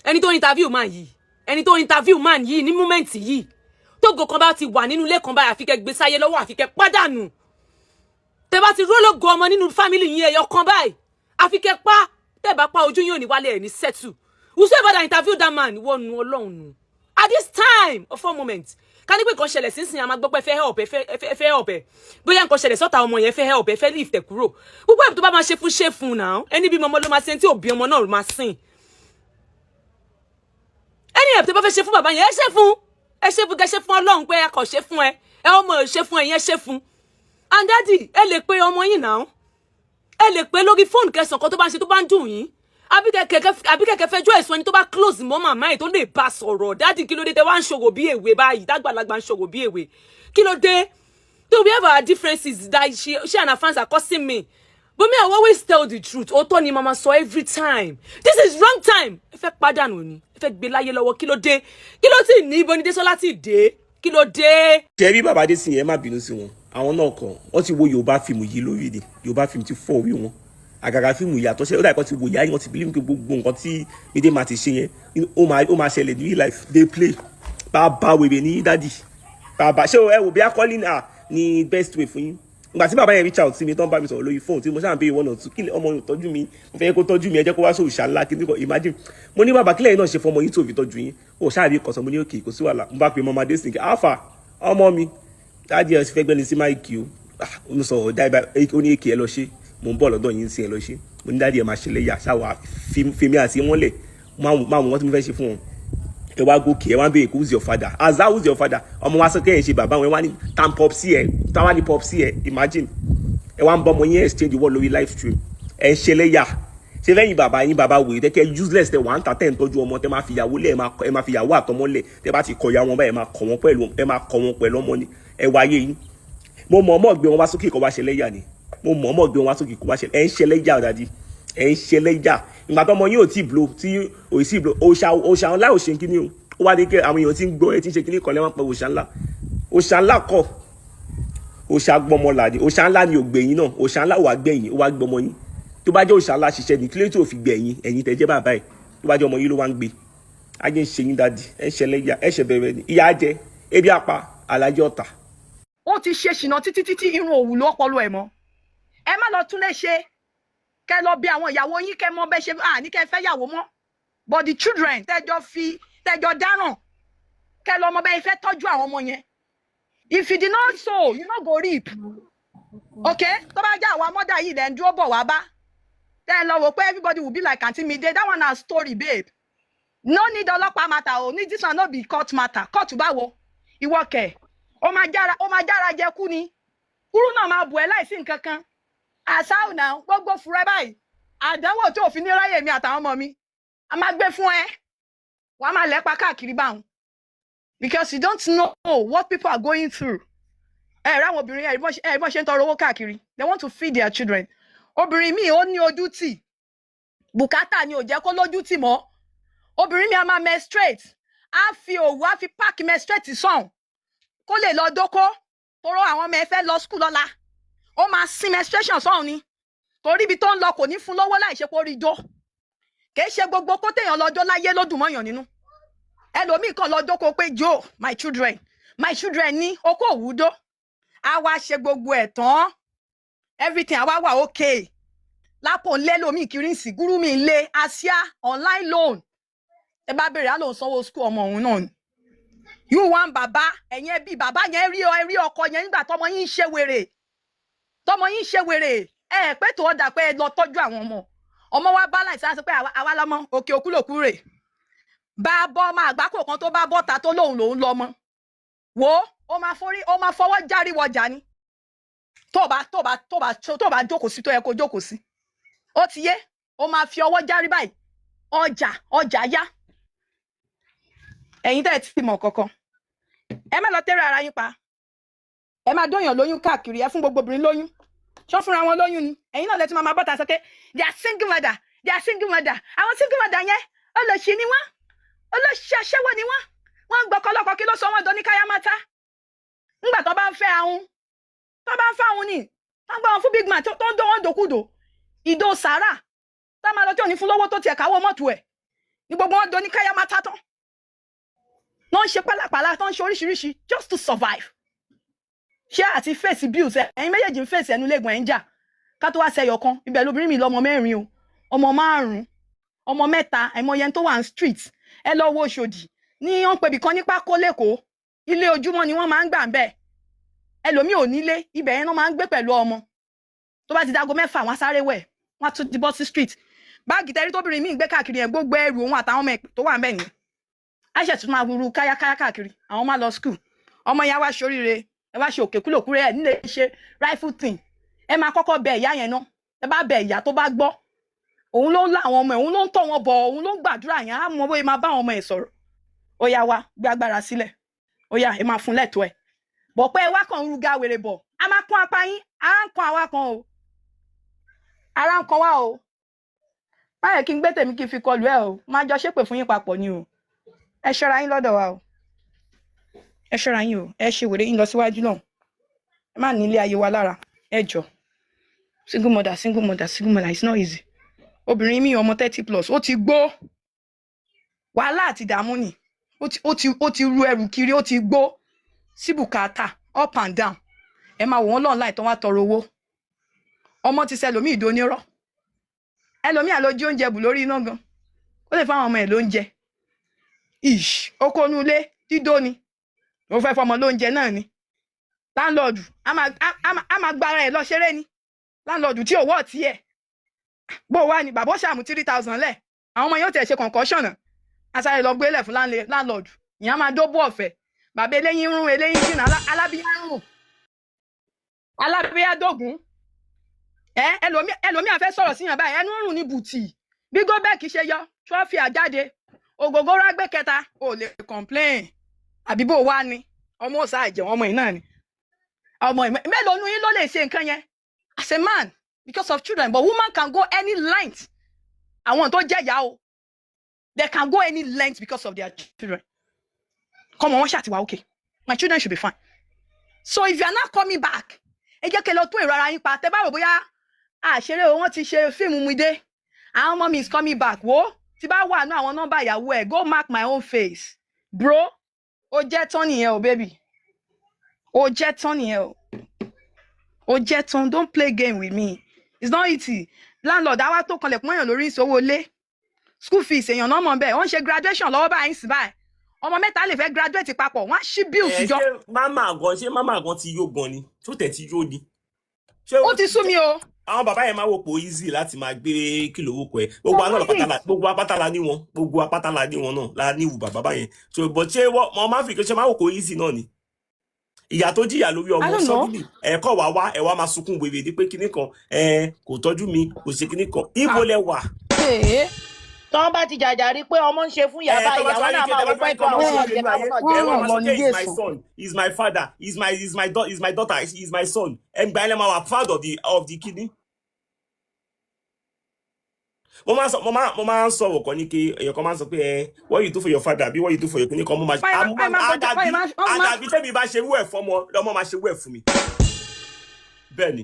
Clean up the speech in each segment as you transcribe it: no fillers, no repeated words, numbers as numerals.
Ẹni tó interview man yìí, ẹni tó interview man yìí ní moment yìí, tógo kan bá ti wà nínú ilé kan báyìí, àfi kẹ́ gbé sáyé lọ́wọ́, àfi kẹ́ pàdánù. Tẹ́ bá ti rólógo ọmọ nínú family yín, ẹyọ kan báyìí, àfi kẹ́ pa. Tẹ́ bá pa, ojú yín ò ní wálé, ẹ̀ ní settle. Whosoever that interview that man, wọ́n nu Ọlọ́run nu. At this time of all moment, ká ní pé nǹkan ṣẹlẹ̀ sínsìn, a máa gbọ́ pé fẹ́ help ẹ, fẹ́ help ẹ. Bóyá nǹkan ṣẹlẹ̀ sọ́ta ọmọ yẹn, fẹ́ help ẹ, fẹ́ lift ẹ kúrò, gbogbo ẹ̀ tó bá máa ṣe fún, ṣe fún náà. Ẹni bí ọmọ ló máa ṣe, tí òbí ọmọ náà máa sìn. Ẹni help tó bá fẹ́ ṣe fún bàbá yẹn, ẹ ṣe fún, ẹ ṣe fún, kẹ ṣe fún Ọlọ́run pé ẹ kàn ṣe fún ẹ, ẹ ọmọ ẹ ṣe fún ẹ yẹn, ṣe fún. And daddy, ẹ lè pe ọmọ yín náà, ẹ lè pe lórí fóònù, kẹsàn kan tó bá ń ṣe, tó bá ń dùn yín, àbí kẹ̀kẹ́ fẹjọ́ ẹ̀sùn ẹni tó bá close mọ́ màmá ẹ̀ tó lè bá sọ̀rọ̀. Daddy, kí ló dé tẹ wá ń ṣòro bí èwe báyìí? Dágbàlagbà ń ṣòro bí èwe, kí ló dé? Though we have our differences that she and her fans are causing me, but me, I always tell the truth. Òótọ́ ni mama sọ every time. This is wrong time. Ẹ fẹ́ pàdánù ni, ẹ fẹ́ gbé láyé lọ́wọ́. Kí ló dé? Kí ló tì ní? Ibo ni Désọ́lá ti dé? Kí ló dé? Ṣe rí bàbá dé sí yẹn, má bínú sí wọn. Àwọn náà kàn wọ́n ti wo Yorùbá fíìmù yìí lórí ni. Yorùbá fíìmù ti fọ́ orí wọn, àgàgà fíìmù ìyàtọ̀ ṣe ó dàgbà ti wò yá yín. Wọ́n ti believe pé gbogbo nǹkan tí Mide máa ti ṣe yẹn, ó máa ṣẹlẹ̀ ní real life. Dey play. Bàbá wèrè ní daddy. Bàbá, ṣé ẹ wò bí calling her ní best way fún yín? Ìgbà tí bàbá yẹn reach out sí mi, tó ń bá mi sọ̀rọ̀ lórí fóònù, tí mo ṣáà ń béèrè one or two, kí ọmọ yìí tọ́jú mi, mo fẹ́ kó tọ́jú mi, ẹ jẹ́ kó wá sóò ṣàlá kí ní kò imagine. Mo ní, "Bàbá, kílẹ̀ yìí náà ṣe fọmọ yín tó fi tọ́jú yín?" Ó ṣáà rí kọ̀sán. Mo ní, "Okay, kò sí wàhálà." Mo bá pe mọ́mọdé sí, "Alpha ọmọ mi, daddy ẹ fẹ́ gbẹ́ni sí mic o." Ah, ó ń sọ̀rọ̀ dáìbà, ó ní èkì, "Ẹ lọ ṣe, mo ń bọ̀ lọ́dọ̀ yín sí, ẹ lọ ṣe." Mo ní, "Daddy ẹ máa ṣe lẹ́yà ṣáwà fèmí àti wọn lẹ̀, máa wọ́n tí mo fẹ́ ṣe fún wọn." Ẹ wá gòkè, ẹ wá ń béèrè, "Who's your father?" Azar, who's your father? Ọmọ wa sọ kẹ́yìn ṣe bàbá wọn, ẹ wá ní tam popsi ẹ, táwa ní popsi ẹ. Imagine, ẹ wá ń bọ́ ọmọ yín exchange wọ́ lórí live stream. Ẹ ń ṣe lẹ́yà ṣe lẹ́yìn bàbá yín. Bàbá wèrè tẹ́kẹ́, useless tẹ wà ń ta, tẹ́ ń tọ́jú ọmọ, tẹ́ máa fi ìyàwó lẹ̀, ẹ máa fi ìyàwó àtọmọ lẹ̀. Tẹ́ bá ti kọ ìyá wọn báyìí, ẹ máa kọ wọn pẹ̀lú, ẹ máa kọ wọn pẹ̀lú ọmọ ni. Ẹ wáyé yín. Mo mọ̀ ọmọ gbé wọn wá sókè kó wá ṣe lẹ́yà ni. Mo mọ̀ ọmọ gbé wọn wá sókè kó wá ṣe. Ẹ ń ṣe lẹ́yà, daddy, ẹ ń ṣe lẹ́yà. Ìgbà tó ọmọ yín ò tí blow, tí ò sí blow, òòṣà, òòṣà ńlá ò ṣe kíní o. Ó wá dé kí àwọn èèyàn ti ń gbọ́ ẹ ti ń ṣe kíní kan lẹ́wọ̀n pẹ̀. Òòṣà ńlá, òòṣà ńlá kọ́, òòṣà gbọmọlà ni. Òòṣà ńlá ni ò gbẹ̀yìn náà. Òòṣà ńlá wà gbẹ̀yìn, ó wá gbọmọ yín. Tó bá jẹ́ òòṣà ńlá ṣiṣẹ́ ní kílé tí ò fi gbẹ̀yìn ẹ̀yìn tẹ́ jẹ́ bàbá ẹ̀? Tó bá jẹ́ ọmọ yín ló wá ń gbé ajé ń ṣe yín, daddy, ẹ̀ ń ṣe lẹ́yà, ẹ̀ ṣe bẹ̀rẹ̀ ni. Ìyá jẹ ebi apá alájẹ ọ̀tà. Ó ti ṣe ṣìnà títí títí, irun òwú ló ọpọlọ ẹ mọ́. Ẹ má lọ tún lè ṣe kẹ lọ bí àwọn ìyàwó yín, kẹ mọ bẹ ṣe à ní kẹ fẹ́ yàwó mọ́, but the children tẹjọ fi tẹjọ dáràn, kẹ lọ mọ bẹ fẹ́ tọ́jú àwọn ọmọ yẹn. If you did not sow, you no go reap, okay? Tó bá jẹ́ àwa mother yìí lẹ́ ń dúró bọ̀ wá bá tẹ́ ẹ lọ wò pé everybody will be like Aunty Mide, that one na story, babe. No need ọlọ́pàá matter o. Ní this one no be court matter. Court báwo? Ìwọ kẹ̀, ó máa jára, ó máa jára jẹ kú ni. Kúrú náà máa bù ẹ́ láìsí nǹkan kan. Àṣà náà gbogbo fúrẹ́ báyìí, àdánwò tó fi ní ráyè mi àtàwọn ọmọ mi, a máa gbé fún ẹ, wàá máa lẹ́pa káàkiri báwọn, because you don't know what people are going through. Ẹ rí àwọn obìnrin, ẹ rí bọ́n ṣe ń tọrọ owó káàkiri. They want to feed their children. Obìnrin míì, ó ní ojú tì, bùkátà ni ò jẹ́ kó lójú tì mọ́. Obìnrin mi a máa menstruate, á fi òwú, á fi pack menstruate sàn kó lè lọ dóko, toró àwọn ọmọ ẹ fẹ́ lọ school lọ́la. Ó máa sin menstruation sọ̀hún ni, torí ibi tó ń lọ kò ní fún lọ́wọ́ láì ṣe kó rí jó. Kì í ṣe gbogbo kó téèyàn lọ́jọ́ láyé ló dùn mọ́yàn nínú. Ẹlòmíì kan lọ jókòó pé, "Jo, my children, my children" ní okó òwúdó. Á wá ṣe gbogbo ẹ̀ tán, everything á wá wà okay lápò ńlẹ́ lómi kiri ń sì gúrú mi lé asia online loan. Ẹ bá béèrè, á lòun sanwó school ọmọ òun náà ni. You wan bàbá ẹ̀yin ẹbí bàbá yẹn rí ọ, ẹ rí ọkọ yẹn nígbà tọmọ yín ń ṣe wèrè, tọmọ yín ń ṣe wèrè. Ẹ pé tó ọ̀dà pé ẹ lọ tọ́jú àwọn ọmọ. Ọmọ wa balance, á sọ pé àwa lọmọ òkè òkú lòkú rè bá bọ́ ọmọ àgbákò kan tó bá bọ́ta tó lóun lòun lọmọ wo, ó máa forí, ó máa fọwọ́ járí wọjà ni. Tó bá jókòó sí tó yẹ kó jókòó sí, ó ti yé, ó máa fi ọwọ́ járí báyìí. Ọjà ọjà yá. Ẹ̀yin tẹ́ ẹ ti mọ̀ kankan, ẹ má lọ tẹ́rẹ̀ ara yín pa. Ẹ máa dóyàn lóyún káàkiri. Ẹ fún gbogbo obìnrin lóyún, ṣọ́ fúnra wọn lóyún ni. Ẹ̀yin náà lẹ ti máa máa bọ́ta sọ pé they are single mother, they are single mother. Àwọn single mother yẹn, olóṣì ni wọ́n, olóṣì aṣẹ́wó ni wọ́n. Wọ́n ń gbọ́kọ́ lọ́kọ. Kí ló sọ wọ́n dán ní káyámátá? Ńgbà tó bá ń fẹ́ ahun, tó bá ń fẹ́ ahun ni tó ń gbọ́ wọn fún big man, tó ń dó wọn dòkúdò ìdó sàárà, tá máa lọ tí ò ní fún lówó tó tiẹ̀ káwọ́ mọ́tò ẹ̀. Ní gbogbo wọn doni káyà máa ta tán, wọ́n ń ṣe pálapàla tán, ń ṣe oríṣiríṣi just to survive. Ṣé àti face bills ẹ, ẹ̀yin méjèèjì ń face ẹnu lẹ́gùn, ẹ̀ ń jà ká tó wá sẹyọ kan. Ibẹ̀ lóbìnrin mi lọ́mọ mẹ́rin o, ọmọ márùn-ún, ọmọ mẹ́ta, àìmọye tó wà ní street. Ẹ lọ wo Òṣòdì ní wọ́n pèbí kan ní Pákó lẹ́kọ̀ọ́, ilé ojúmọ́ ni wọ́n máa ń gbà ń bẹ̀. Ẹlòmíì ò nílé, ibẹ̀ yẹn náà máa ń gbé pẹ̀lú ọmọ. Tó bá ti dago 6, wọ́n á sáré wẹ̀, wọ́n á tún ti bọ́ sí street. Báàgì tẹ́rí tóbìnrin míì ń gbé káàkiri yẹn, gbogbo ẹrù òun àtàwọn ọmọ ẹ̀ tó wà ń bẹ̀ nìyẹn. Á ṣẹ̀ tún máa wuru káyákáyá káàkiri. Àwọn máa lọ school, ọmọ yẹn á wá ṣoríire, ẹ wá ṣe òkè kúlòkúrẹ́ ẹ nílé, ṣe rightful thing. Ẹ máa kọ́kọ́ bẹ ìyá yẹn náà. Ẹ bá bẹ ìyá, tó bá gbọ́, òun ló ń lá àwọn ọmọ ẹ̀, òun ló ń tọ́ wọn bọ̀, òun ló ń gbàdúrà yẹn, á mọ bóyá máa bá àwọn ọmọ ẹ̀ sọ̀rọ̀. Ó yá, wá gbé agbára sílẹ̀, ó yá, ẹ máa fún lẹ́tọ̀ọ́ ẹ̀ bọ̀ pé ẹ wá kàn ń ruga wèrè bọ̀. A máa kún apá yín, ara ń kan àwa kan o, ara ń kan wá o. Má yẹ kí n gbé tèmi kí n fi kọlù ẹ o, má jọ ṣépè fún yín papọ̀ ni o. Ẹ ṣọ́ra yín lọ́dọ̀ wa o, ẹ ṣọ́ra yín o. Ẹ ṣe wèrè yín lọ síwájú náà, ẹ má ní ilé ayé wa lára. Ẹ jọ, single mother, single mother, single mother, it's not easy. Obìnrin mi, ọmọ 30 plus, ó ti gbó, wàhálà àti ìdààmú ni. Ó ti ru ẹrù kiri, ó ti gbó sí bùkátà, up and down. Ẹ máa wò wọ́n lọ́nà láì tán, wá tọrọ owó. Ọmọ ti sẹlòmíì ìdónírọ́, ẹlòmíì àlọ́ jí oúnjẹ bù lórí iná gan, ó lè fáwọn ọmọ ẹ̀ lóúnjẹ. Ish, ó kó inú ilé dídó ni ó fẹ́ fọmọ lóúnjẹ náà ni. Landlord á máa gbára ẹ̀ lọ ṣeré ni. Landlord tí ò wọ́ tiẹ̀ bó wà ní bàbá ó ṣàmú 3,000 lẹ̀, àwọn ọmọ yóò tẹ̀ ṣe concoction náà, asáré lọ gbélẹ̀ fún landlord. Ìyẹn á máa dóbò ọ̀fẹ́. Bàbá eléyín rún, eléyín jìnnà, alábíyá rún, alábíyá dógún. Ẹ ẹlòmíì àfẹ́ sọ̀rọ̀ síyàn báyìí, ẹnu rùn ní bùtì. Bí góbẹ́ẹ̀kì ṣe yọ trọ́fì àjáde, ògógóró àgbẹ̀ kẹta, ò lè complain. Àbí bó wá ni ọmọ òsà ìjẹun, ọmọ yìí náà ni ọmọ yìí. Mélòó nu yín ló lè ṣe nǹkan yẹn as a man because of children? But woman can go any length. Àwọn tó jẹ́ ìyá o, they can go any length because of their children. Kọ́mọ wọn ṣàtiwá, okay, my children should be fine. So if you are not coming back, ẹ jẹ́ kí ẹ lọ tún èrò ara yín pa. Tẹ bá rò bóyá àṣeré o, wọ́n ti ṣe fíìmù mi dé, àwọn ọmọ mi is coming back. Wo tí bá wà ní àwọn nọ́mbà ìyàwó ẹ̀, go mark my own face, bro. Ó jẹ́ tán nìyẹn o, baby, ó jẹ́ tán nìyẹn o, ó jẹ́ tán. Don't play game with me, it's not easy. Landlord àwa tó kanlẹ̀ pọ́nyàn lórí ìṣòwò ilé, school fees èèyàn náà mọ̀ bẹ́ẹ̀. Wọ́n ń ṣe graduation lọ́wọ́ báyìí ń sì báyìí, ọmọ mẹ́ta lè fẹ́ graduate papọ̀, wọ́n á ṣí bills Ẹ jọ. Ṣé màmá gan ti yó gan ni? Tó tẹ̀ ti yó ni? Ṣé Ó ti sú mi o. Àwọn bàbá yẹn máa wò pé ó easy láti máa gbé kìlò owó kọ ẹ. Gbogbo àná pátá, gbogbo apáta la ní wọn, gbogbo apáta la ní wọn náà, la ní ìwù bàbá báyẹn. So but ṣé wọ́n máa fi ṣe máa wò pé ó easy náà ni? Ìyá tó jìyà lórí I ọmọ don't know. suddenly ẹ̀kọ́ wá wá, ẹ̀ wá máa sunkún wèrè ní pé kinní kan, ẹ̀ kò tọ́jú mi, kò ṣe kinní kan. Ibo lẹ wà? Ee. Tọ́ bá ti jàjà rí pé ọmọ ń ṣe fún ìyá Ẹ báyìí, tó bá àwọn tún náà wá ní máa kí wò ẹ bá pé tún wá kí ní àwọn kí náà ọmọ jẹ ṣe káwọn náà nínú ayé jẹ. ẹ wá máa sọ Wọ́n pé ní he is my Jésù. son, he is my father, he is my daughter, he is my son. Ẹ gbà ẹ lẹ́ máa wà proud of the kinní. Mo máa ń sọ̀rọ̀ kan ní ké èèyàn kan máa ń sọ pé ẹ what you do for your father bí what you do for your kinní kan, mo máa Báyìí báyìí máa bọjọ báyìí àdàbí máa wọ́n máa àdàbí tẹ́mi bá ṣe wú ẹ̀ fọ́mọ lọ́mọ máa ṣe wú ẹ̀ fún mi. Bẹ́ẹ̀ ni,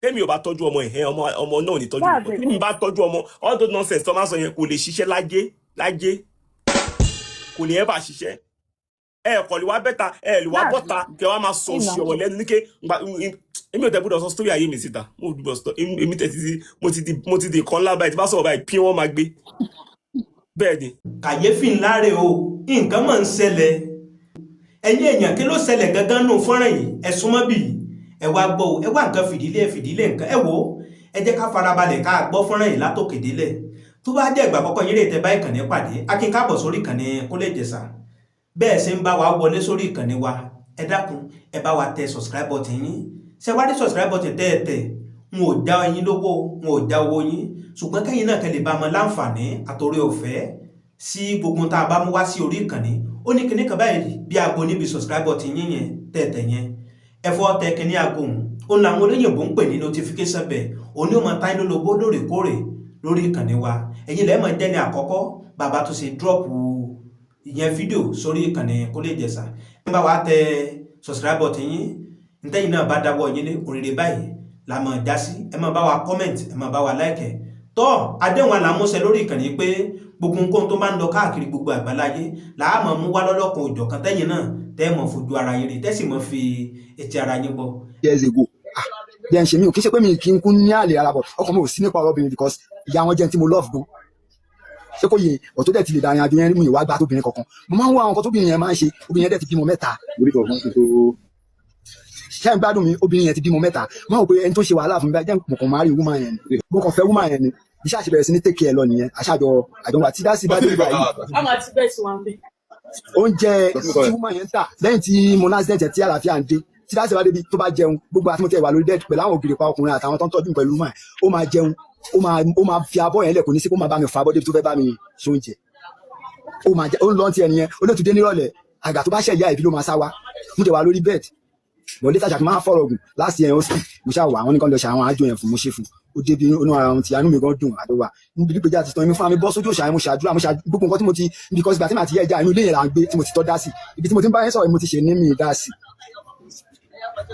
tẹ́mi ò bá tọ́jú ọmọ ẹ̀, ọmọ náà ò ní tọ́jú mi. That's it. Tẹ́mi bá tọ́jú ọmọ, all those nonsense tó máa ń sọ yẹn kò lè ṣiṣẹ́ láyé láyé, kò lè ever ṣiṣẹ́. Ẹ kọ̀ lè wá bẹ́ta, ẹ lè wá That's bọ́ta kẹ wá máa sọ òṣì ọ̀rọ̀ lẹ́nu ní ké èmi ò tẹ́ gbọ́dọ̀ sọ story ayé mi síta. Mo gbọ́dọ̀ sọ èmi tẹ̀ ti mo ti di kan ńlá báyìí, tí bá sọ̀rọ̀ báyìí pín wọ́n máa gbé. Bẹ́ẹ̀ ni. Kàyéfì ńlá rè o, nǹkan mọ̀ ń ṣẹlẹ̀. Ẹ̀yin èèyàn, kí ló ṣẹlẹ̀ gangan nù fọ́nrán yìí? Ẹ súnmọ́ bì í, ẹ wá gbọ́ o. Ẹ wá nǹkan fìdílé, fìdílé nǹkan. Ẹ wò ó, ẹ jẹ́ ká farabalẹ̀ ká gbọ́ fọ́nrán yìí látòkè délẹ̀. Tó bá jẹ́ ìgbà àkọ́kọ́ yín rè tẹ́ bá ìkànnì pàdé, a kí n káàbọ̀ sórí ìkànnì Kúnlé Ìjẹ̀ṣà. Bẹ́ẹ̀ ṣe ń bá wa wọlé sórí ìkànnì wa, ẹ dákun, ẹ bá wa tẹ subscribe button yín. Ṣe wá rí subscribe button tẹ́ ẹ tẹ̀, n ò já yín lówó, n ò já owó yín, ṣùgbọ́n kẹ́yìn náà kẹ́ lè bá mọ láǹfààní àtòrí ọ̀fẹ́ sí gbogbo tá a bá mú wá sí orí ìkànnì. Ó ní kinní kan báyìí bí aago níbi subscribe button yín yẹn tẹ̀tẹ̀ yẹn, ẹ fọ́ tẹ kinní aago òun, òun làwọn olóyìnbó ń pè ní notification bell. Òun ní ó máa ta yín lólobó lóòrèkóòrè lórí ìkànnì wa. Ẹ̀yin lẹ́ẹ̀ máa jẹ́ ní àkọ́kọ́ bàbá tó ṣe drop ìyẹn fídíò sórí ìkànnì Kúnlé Ìjẹ̀ṣà. Ẹ bá wa tẹ subscribe button yín. Ntẹ́yìn náà bá dáwọ́ yín lé òrìrì báyìí la máa já sí. Ẹ máa bá wa comment, ẹ máa bá wa like ẹ. Tọ́ àdéhùn àlàmúṣẹ lórí ìkànnì pé gbogbo nǹkan tó máa ń lọ káàkiri gbogbo àgbáláyé làá mọ̀ mú wá lọ́lọ́kan òjọ̀kan tẹ́yìn náà tẹ́ mọ̀ fojú ara yín rí, tẹ́ sì mọ̀ fi etí ara yín gbọ́. Years ago, ah, bí ẹ ń ṣe mí ò kí ṣe pé mi kì í kú ní àlè ara bọ̀, ọkàn mi ò sí nípa ọ̀rọ̀ obìnrin because ìyá wọn jẹ́ ẹni tí mo love gan. Ṣé kò yé? Ọ̀ tó dẹ̀ ti lè dàrin àjò yẹn rí, mi ìwà gba tóbìnrin kankan. Mo máa ń wá àwọn nǹkan tóbìnrin yẹn máa ń ṣe. Obìnrin yẹn dẹ̀ ti bímọ mẹ́ta. Ṣé ń gbádùn mi? Obìnrin yẹn ti bímọ mẹ́ta. Máa wò pé ẹni tó ṣe wàhálà fún mi báyìí jẹ́ mo kàn máa rí woman yẹn ni, mo kàn fẹ́ woman yẹn ni. Iṣẹ́ àṣẹ bẹ̀rẹ̀ sí ní take care lọ nìyẹn. Àṣàjọ àjọ wa tí dá sí bá dé ibà yìí, A máa ti bẹ́ẹ̀ sí wa ń bẹ̀. Oúnjẹ tí woman yẹn ń tà lẹ́yìn tí mo ní accident tí àlàáfíà ń dé, tí dáṣẹ́ bá débi tó bá jẹun, gbogbo àti mo tẹ̀ wà lórí bed pẹ̀lú àwọn ògiri pa ọkùnrin àtàwọn tó ń tọ́jú mi pẹ̀lú woman, ó máa jẹun, ó máa fi abọ́ yẹn lẹ̀, kò ní sí kó máa bá mi fa abọ́ débi tó fẹ́ bá mi ṣe oúnjẹ. Ó máa jẹ, ó ń lọ ti ẹnìyẹn, ó lè tún dé nírọ̀lẹ́. Àgbà tó bá ṣẹ̀ ìyá ìbí ló máa sá wa. Mo tẹ̀ wà lórí bed bọ̀ létà ṣàkí máa fọ̀rọ̀ gùn. Last year ó sì mo ṣáà wà, àwọn nìkan lọ ṣe àwọn àjò yẹn fún, mo ṣe fún, ó débi inú ara ohun tí àánú mi gan dùn. Àdó wa níbi dípẹ́jà ti tán èmi fúnra mi bọ́ sójú òṣà yẹn, mo ṣàdúrà, mo ṣàdúrà gbogbo nǹkan tí mo ti, because ìgbà tí màá ti yẹ ẹja inú ilé yẹn là ń gbé tí mo ti tọ́ dá sí ibi tí mo ti ń bá yẹn sọ̀rọ̀, mo ti ṣe ní mi dá sí.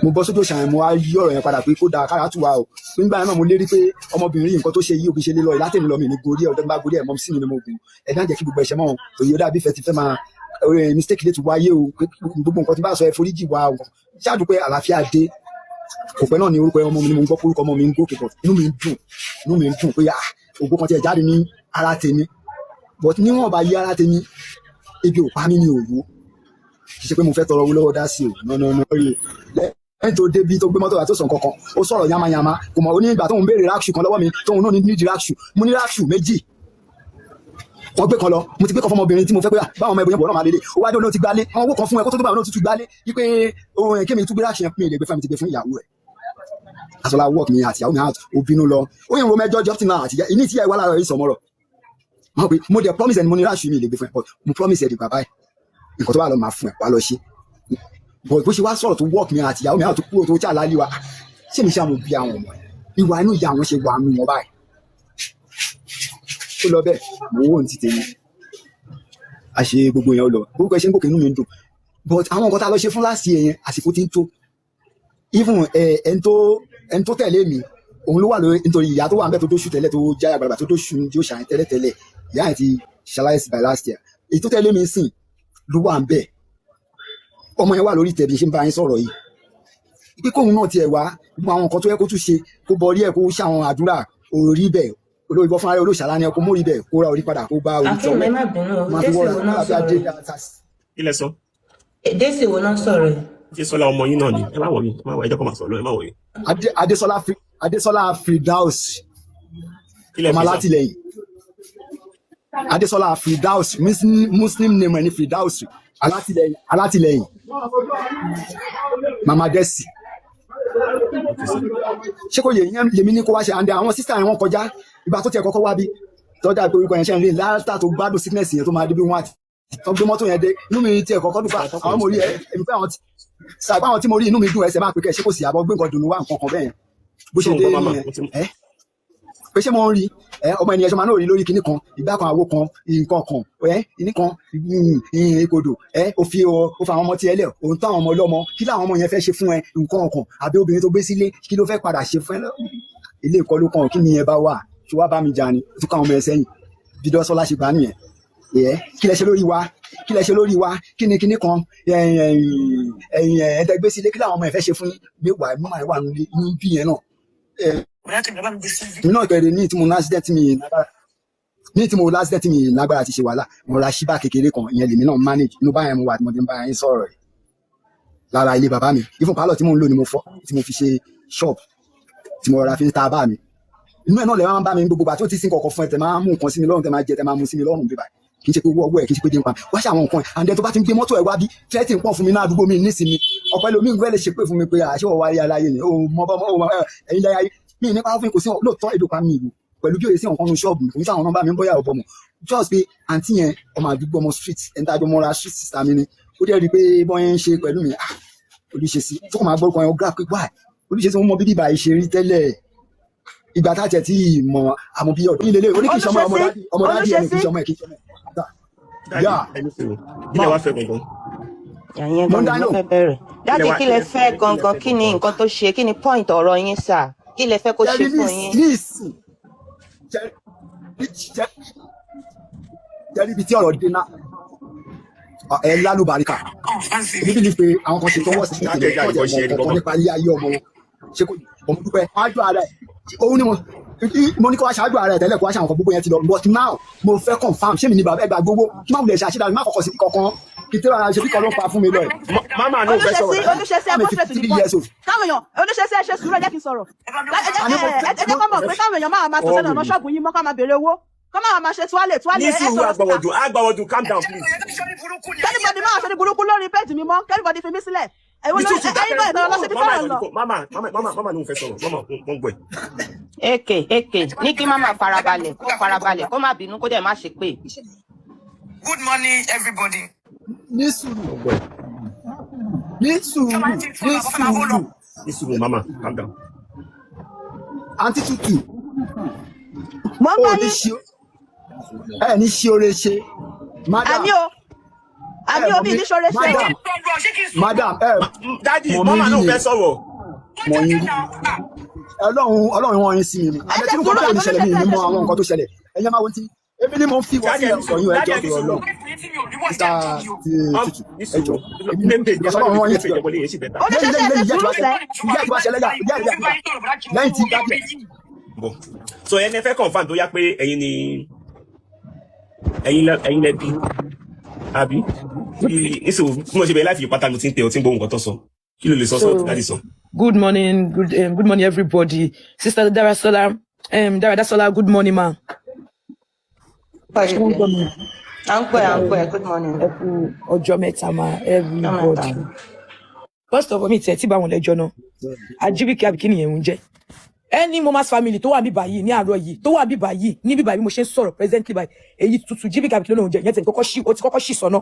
Mo bọ́ sójú òṣà yẹn, mo wá yí ọ̀rọ̀ yẹn padà pé kó dáa kára tù wá o. Nígbà yẹn náà mo lérí pé ọmọbìnrin yìí, nǹkan tó ṣe yìí, òbí ṣe lé lọ yìí látẹ̀mí lọ, mi ní gorí ẹ̀ ọ̀dọ́ bá gorí ẹ̀ mọ́ sí mi ni mo gùn ẹ̀ náà jẹ́ kí gbogbo ẹ̀ṣẹ̀ mọ́ òye ó dàbí ìfẹ́ ti fẹ́ máa mistake lè tún wáyé o, pé gbogbo nǹkan tí bá sọ ẹ foríjì wá o. Ṣáàdù pé àlàáfíà dé. Kò pẹ́ náà ni orúkọ ọmọ mi ni mo ń gbọ́ pé orúkọ ọmọ mi ń gòkè bọ̀. Inú mi ń dùn, inú mi ń dùn pé ah, ògo kan tiẹ̀ jáde ní ara tèmi. But níwọ̀n bá yí ara tèmi, ebi ò pa mí ní òwò. Kì í ṣe pé mo fẹ́ tọrọ owó lọ́wọ́ dá sí o. No, no, no. Rí lẹ́yìn tó débi tó gbé mọ́tò wá tó sàn kankan, ó sọ̀rọ̀ yamayama, kò mọ̀. Ó ní ìgbà tóun béèrè ráṣù kan lọ́wọ́ mi, tóun náà ní nídìí ráṣù. Mo ní ráṣù méjì, wọ́n gbé kan lọ, mo ti gbé kan fọmọbìnrin tí mo fẹ́ pé báwọn ọmọ ẹbí yẹn bọ̀ náà máa lélẹ̀. Ó wá dé, olóhùn ti gbálé àwọn owó kan fún ẹ kó tó tó báwọn náà tuntun gbálé wípé ohun kémi tún gbé ráṣù yẹn, mi lè gbé fún mi, ti gbé fún ìyàwó ẹ̀. Aṣọlá work mi àti ìyàwó mi out, ó bínú lọ, ó yẹn wo mẹ́jọ jọ tí náà àti ìní tí ẹ wá lára yìí sọmọrọ mo pé mo dẹ̀ promise ẹni mo ní ráṣù mi lè gbé fún ẹ, but mo promise ẹ dìgbà báyìí, nǹkan tó bá lọ máa fún ẹ wá lọ ṣe. But bó ṣe wá sọ̀rọ̀ tó work mi àti ìyàwó mi out, tó kúrò tó ṣàlàyé wa, ṣé mi ṣe àwọn bí àwọn ọmọ ẹ ìwà inú ìyá àwọn ṣe wà nù wọn báyìí. Ó lọ bẹ́ẹ̀, mo wò ní ti tèmi, a ṣe gbogbo yẹn, ó lọ orúkọ ẹ ṣe ń gòkè, inú mi ń dùn. But àwọn nǹkan tá a lọ ṣe fún last year yẹn, àsìkò tí ń tó. Even ẹni tó tẹ̀lé mi, òun ló wà lórí, nítorí ìyá tó wà níbẹ̀ tó dóṣù tẹ́lẹ̀, tó jẹ́ àgbàlagbà tó dóṣù tí ó ṣàyẹn tẹ́lẹ̀ tẹ́lẹ̀, ìyá yẹn ti ṣaláìsí by last year. Èyí tó tẹ̀lé mi sìn ló wà níbẹ̀. Ọmọ yẹn wà lórí tẹ̀bí ṣe ń bá yín sọ̀rọ̀ yìí pé kóun náà tiẹ̀ wá gbogbo àwọn nǹkan tó yẹ kó tún ṣe, kó bọrí ẹ̀, kó ṣàwọn àdúrà orí bẹ̀, olórí bọ́ fúnra rẹ̀, olóṣàlá ni ẹ, kó mórí bẹ̀, kó ra orí padà, kó bá orí Akeem, tọwọ́ ẹ má bínú o. máa fi Désì wọ́ra wo náà àbí sọ̀rọ̀ adé yìí? Ilẹ̀ sọ. Désì wo náà sọ̀rọ̀ yìí? Ṣé Sọlá ọmọ yín náà ni? Ẹ má wọrí, ẹ má wọrí, ẹ jẹ́ kó máa sọ̀rọ̀ lọ, ẹ má wọrí. Adésọlá Firdaus. Ilẹ̀ ọmọ fi sọ. Alátìlẹyìn Adésọlá Firdaus, Muslim name ẹ ní Firdaus. Alátìlẹyìn, alátìlẹyìn Mama Desi. Okay, sir. Ṣé kò yẹ yẹn lèmi ní kó wá ṣe? And àwọn sister yẹn wọ́n kọjá ìgbà tó tiẹ̀ kọ́kọ́ wá bí tọ́jà pé orúkọ yẹn ṣe ń rí láta tó gbádùn sickness yẹn tó máa dé bí wọ́n àti tó gbé mọ́tò yẹn dé, inú mi tiẹ̀ kọ́kọ́ dùn fà àwọn mo rí ẹ èmi pé àwọn tí sàgbà àwọn tí mo rí, inú mi dùn. Ẹsẹ̀ máa pè kẹ́ ṣé kò sí àbọ̀ gbé nǹkan dùnú wá, nǹkan kan bẹ́ẹ̀ yẹn bó ṣe Ṣé òun dé gbọ́ màmá? nìyẹn. Mo ti Ẹ pé ṣé mo ń rí ẹ ọmọ ènìyàn ṣe máa náà rí lórí kinní kan, ìgbà kan, àwo kan, nǹkan kan, ẹ kinní kan ìkodò ẹ ò fi ó fa àwọn ọmọ tí ẹ lẹ òun tó àwọn ọmọ ọlọ́mọ, kí làwọn ọmọ yẹn fẹ́ ṣe fún ẹ, nǹkan kan, àbí obìnrin tó gbé sílé, kí ló fẹ́ padà ṣe fún ẹ? Ilé ìkọlù kan, kí ni ẹ bá wà tí wàá bá mi jà ni? Ó tún ká àwọn ọmọ ẹ sẹ́yìn bí Dọ́sọ́lá ṣe gbà nìyẹn. Ẹ kí lẹ ṣe lórí wa? Kí lẹ ṣe lórí wa? Kí ni kinní kan ẹ̀yìn ẹ̀yìn ẹ̀ẹ́dẹ́gbé sílé, kí làwọn ọmọ ẹ fẹ́ ṣe fún yín? Mẹ́wàá mọ́mọ́ ẹ wà nílé ní bí yẹn náà èmi náà kẹrin ní tí mo ní accident mi lágbára, ní tí mo ní accident mi lágbára ti ṣe wàhálà, mo ra ṣíbà kékeré kan, ìyẹn lèmi náà manage inú báyẹn. Mo wà tí mo ti ń bá yín sọ̀rọ̀ yìí lára ilé bàbá mi. Ifun pálọ̀ tí mò ń lò ni mo fọ́ tí mo fi ṣe shop tí mo rọra fi ń ta bá mi. Inú ẹ̀ náà lè máa ń bá mi gbogbo àti ó ti sin kọ̀ọ̀kan fún ẹ, tẹ máa ń mú nǹkan sí mi lọ́rùn, tẹ máa jẹ, tẹ máa mú sí mi lọ́rùn bíbá. Kì í ṣe pé owó ọwọ́ ẹ̀, kì í ṣe pé dín pa wá ṣe àwọn nǹkan ẹ̀. And then tó bá ti ń gbé mọ́tò ẹ̀ wá bí, threatening pọ̀ fún mi ní àdúgbò mi nísìnyí. Ọ̀pẹ́ lomi ń fẹ́ lè ṣe pé fún mi pé àṣẹ wọ̀ wáyé aláyé ni ó mọ bọ́ mọ́ ẹ̀yin láyé mi nípa fún kò sí lóòótọ́ èdè pa mi ìlú pẹ̀lú bí òye sí nǹkan nu ṣọ́ọ̀bù mi, kò ní sáwọn nọ́mbà mi ń bọ́yà ọ̀bọ̀ mọ̀. Just pé àǹtí yẹn, ọmọ àdúgbò, ọmọ street ẹni tá a jọ mọ́ra, street sister mi ni. Ó dẹ̀ rí i pé bọ́n yẹn ń ṣe pẹ̀lú mi, ah, olùṣèṣì tó kàn máa gbọ́ kan yẹn, ó grab pé why olùṣèṣì wọn mọ bíbí báyìí ṣe rí tẹ́lẹ̀. Ìgbà tá a tiẹ̀ tí mọ̀ àmọ́ bí ọ̀dọ́ ilé oní kì í ṣe ọmọ ọmọ daddy ẹni, kì í ṣe ọmọ ẹ̀, kì í ṣe ọmọ ẹ̀. Daddy, Yà. Ẹni sùúrù, kí lẹ wá fẹ́ gangan? Ìyẹn Mo ń gan dáná. ni mo fẹ́ bẹ̀rẹ̀. Kí lẹ Daddy, wá kí kí lẹ lẹ fẹ́ fẹ́ kí lẹ gangan? fẹ́ Kí ni gangan? nǹkan tó ṣe? Kí ni point ọ̀rọ̀ yín sà? Kí lẹ fẹ́ kó ṣe Ṣẹ́rí fún yín? ní ìsìn, Jẹ́rí ibi tí ọ̀rọ̀ dé náà, ẹ lálùbáríkà. Èmi bí ni pé àwọn kan ṣe tọwọ́ sí Dákẹ́ ìpìlẹ̀ jáde, kọ́jẹ̀ kọ́ ṣe mọ̀ ẹni kankan gbọ́ngàn. nípa ilé ayé ọmọ wọn. Ṣé kò ọmọ dúpẹ́ ájú ara ẹ̀ òun ni mo ní kó wá ṣáájú ara ẹ̀ tẹ́lẹ̀, kó wá ṣe àwọn kan gbogbo yẹn ti lọ, but now mo fẹ́ confirm ṣé mi ní bàbá ẹ gba gbogbo kí má wulẹ̀ ṣe àṣìdá mi, má kọ̀kọ̀ sí kankan kí tẹ́lẹ̀ ara ṣe bí kan ló pa fún mi lọ ẹ̀. Mama náà fẹ́ sọ̀rọ̀ Olúṣesí, dájú. Olúṣesí, ẹ I'm go a straight to 53 the point. years old. Káwọn èèyàn, Olúṣesí, ẹ ṣe sùúrù, ẹ jẹ́ kí n sọ̀rọ̀. Ẹ Àní mo ẹ jẹ́ kọ́ mọ̀ pé káwọn èèyàn máa máa sọ sẹ́nu ọ̀nà ṣọ́ọ̀bù yín mọ́, ká máa béèrè owó, kọ́ máa máa ṣe tuwálè tuwálè. Ní Ẹ sùúrù. sọ̀rọ̀ síta. Agbọ̀wọ̀dù, Agbọ̀wọ̀dù, calm down please. Kẹ́nìbọ̀dì máa ṣe ní burúkú lórí péjì mi mọ́, kẹ́nìbọ̀dì fi mí sílẹ̀. Èwo Ní lórí tútù ẹ̀yin dákẹ́. bẹ́ẹ̀ lọ ṣe bí Mama fọ́rọ̀ lọ. mama mama mama mama ló ń fẹ́ sọ̀rọ̀. Mama, wọ́n gbọ́ ẹ̀. Èkè èkè ní kí mama farabalẹ̀, kó farabalẹ̀, kó má bínú, kó dẹ̀ má ṣe pé. Good morning, everybody. Ní sùúrù. Wọ́n gbọ́ ẹ̀. Ní sùúrù, ní sùúrù. Ní sùúrù, mama, calm down. Àǹtí Tútù. Mo ń ó gbọ́ ní yín. ṣe ẹ ní ṣe oore ṣe, madam. Àmì o, àmì Ẹ o, mọ̀ mi mi ní ṣoore ṣe o. Madam, madam, ẹ Daddy, mọ̀ mi mama rí náà ni fẹ́ sọ̀rọ̀. Mọ̀ yín rí. Ọlọ́run, Ọlọ́run wọn yín sí mi ni Ẹ àbẹ ṣe tí nǹkan sùúrù, báyìí ní ṣẹlẹ̀, mi Olúṣesí, ní ẹ mọ ṣe àwọn sùúrù. nǹkan tó ṣẹlẹ̀. Ẹ̀yin máa wo ti èmi ni mo ń fi wọ́n Daddy, sílẹ̀ ẹ ní sọ sùúrù. yín. Daddy, Ẹjọ́ ẹ ní tó sùúrù. Ọlọ́run, Mr. Tútù, Ní ẹjọ́ sùúrù. Play page, Ọlọ́run wọn yín sí page wọlé yẹn sì better. lẹ́yìn Olúṣesí, lẹ́yìn ẹ ṣe lẹ́yìn ìyá sùúrù tí sẹ́. wá ìyá tí wá ṣẹlẹ̀, ìyá ìyá lẹ́yìn tí dájú. Bọ̀. So ẹni ẹ fẹ́ confirm tó yá pé ẹ̀yin ni ẹ̀yin lẹ bí àbí? Nísìnyí bí mo ṣe bẹ̀rẹ̀ láti fi pátá, mo ti ń tẹ ọtí ń gbọ́ nǹkan tó sọ. Kí ló lè sọ sọ́ọ̀ tí So, daddy sọ? Good morning, good morning, everybody. Sister Darasola, Darasola, good morning, ma. Ṣé wọ́n gbọ́ mi? À ń gbọ́ ẹ, à ń gbọ́ ẹ. Good morning. Ẹ kú ọjọ́ mẹ́ta, ma, Ọjọ́ mẹ́ta. everybody. First of all, mi tiẹ̀ tí bá wọn lẹ́jọ́ náà. Ajíbíkẹ́ àbí kí nìyẹn ń jẹ́? Any Momas family tó wà níbí báyìí ní àárọ̀ yìí, tó wà níbí báyìí, ní bíbáyìí bí mo ṣe ń sọ̀rọ̀ presently báyìí, èyí tuntun Jíbíkẹ́ àbí kí ló lóun jẹ́, ìyẹn ti kọ́kọ́ ṣì, ó ti kọ́kọ́ ṣì sọ̀nà.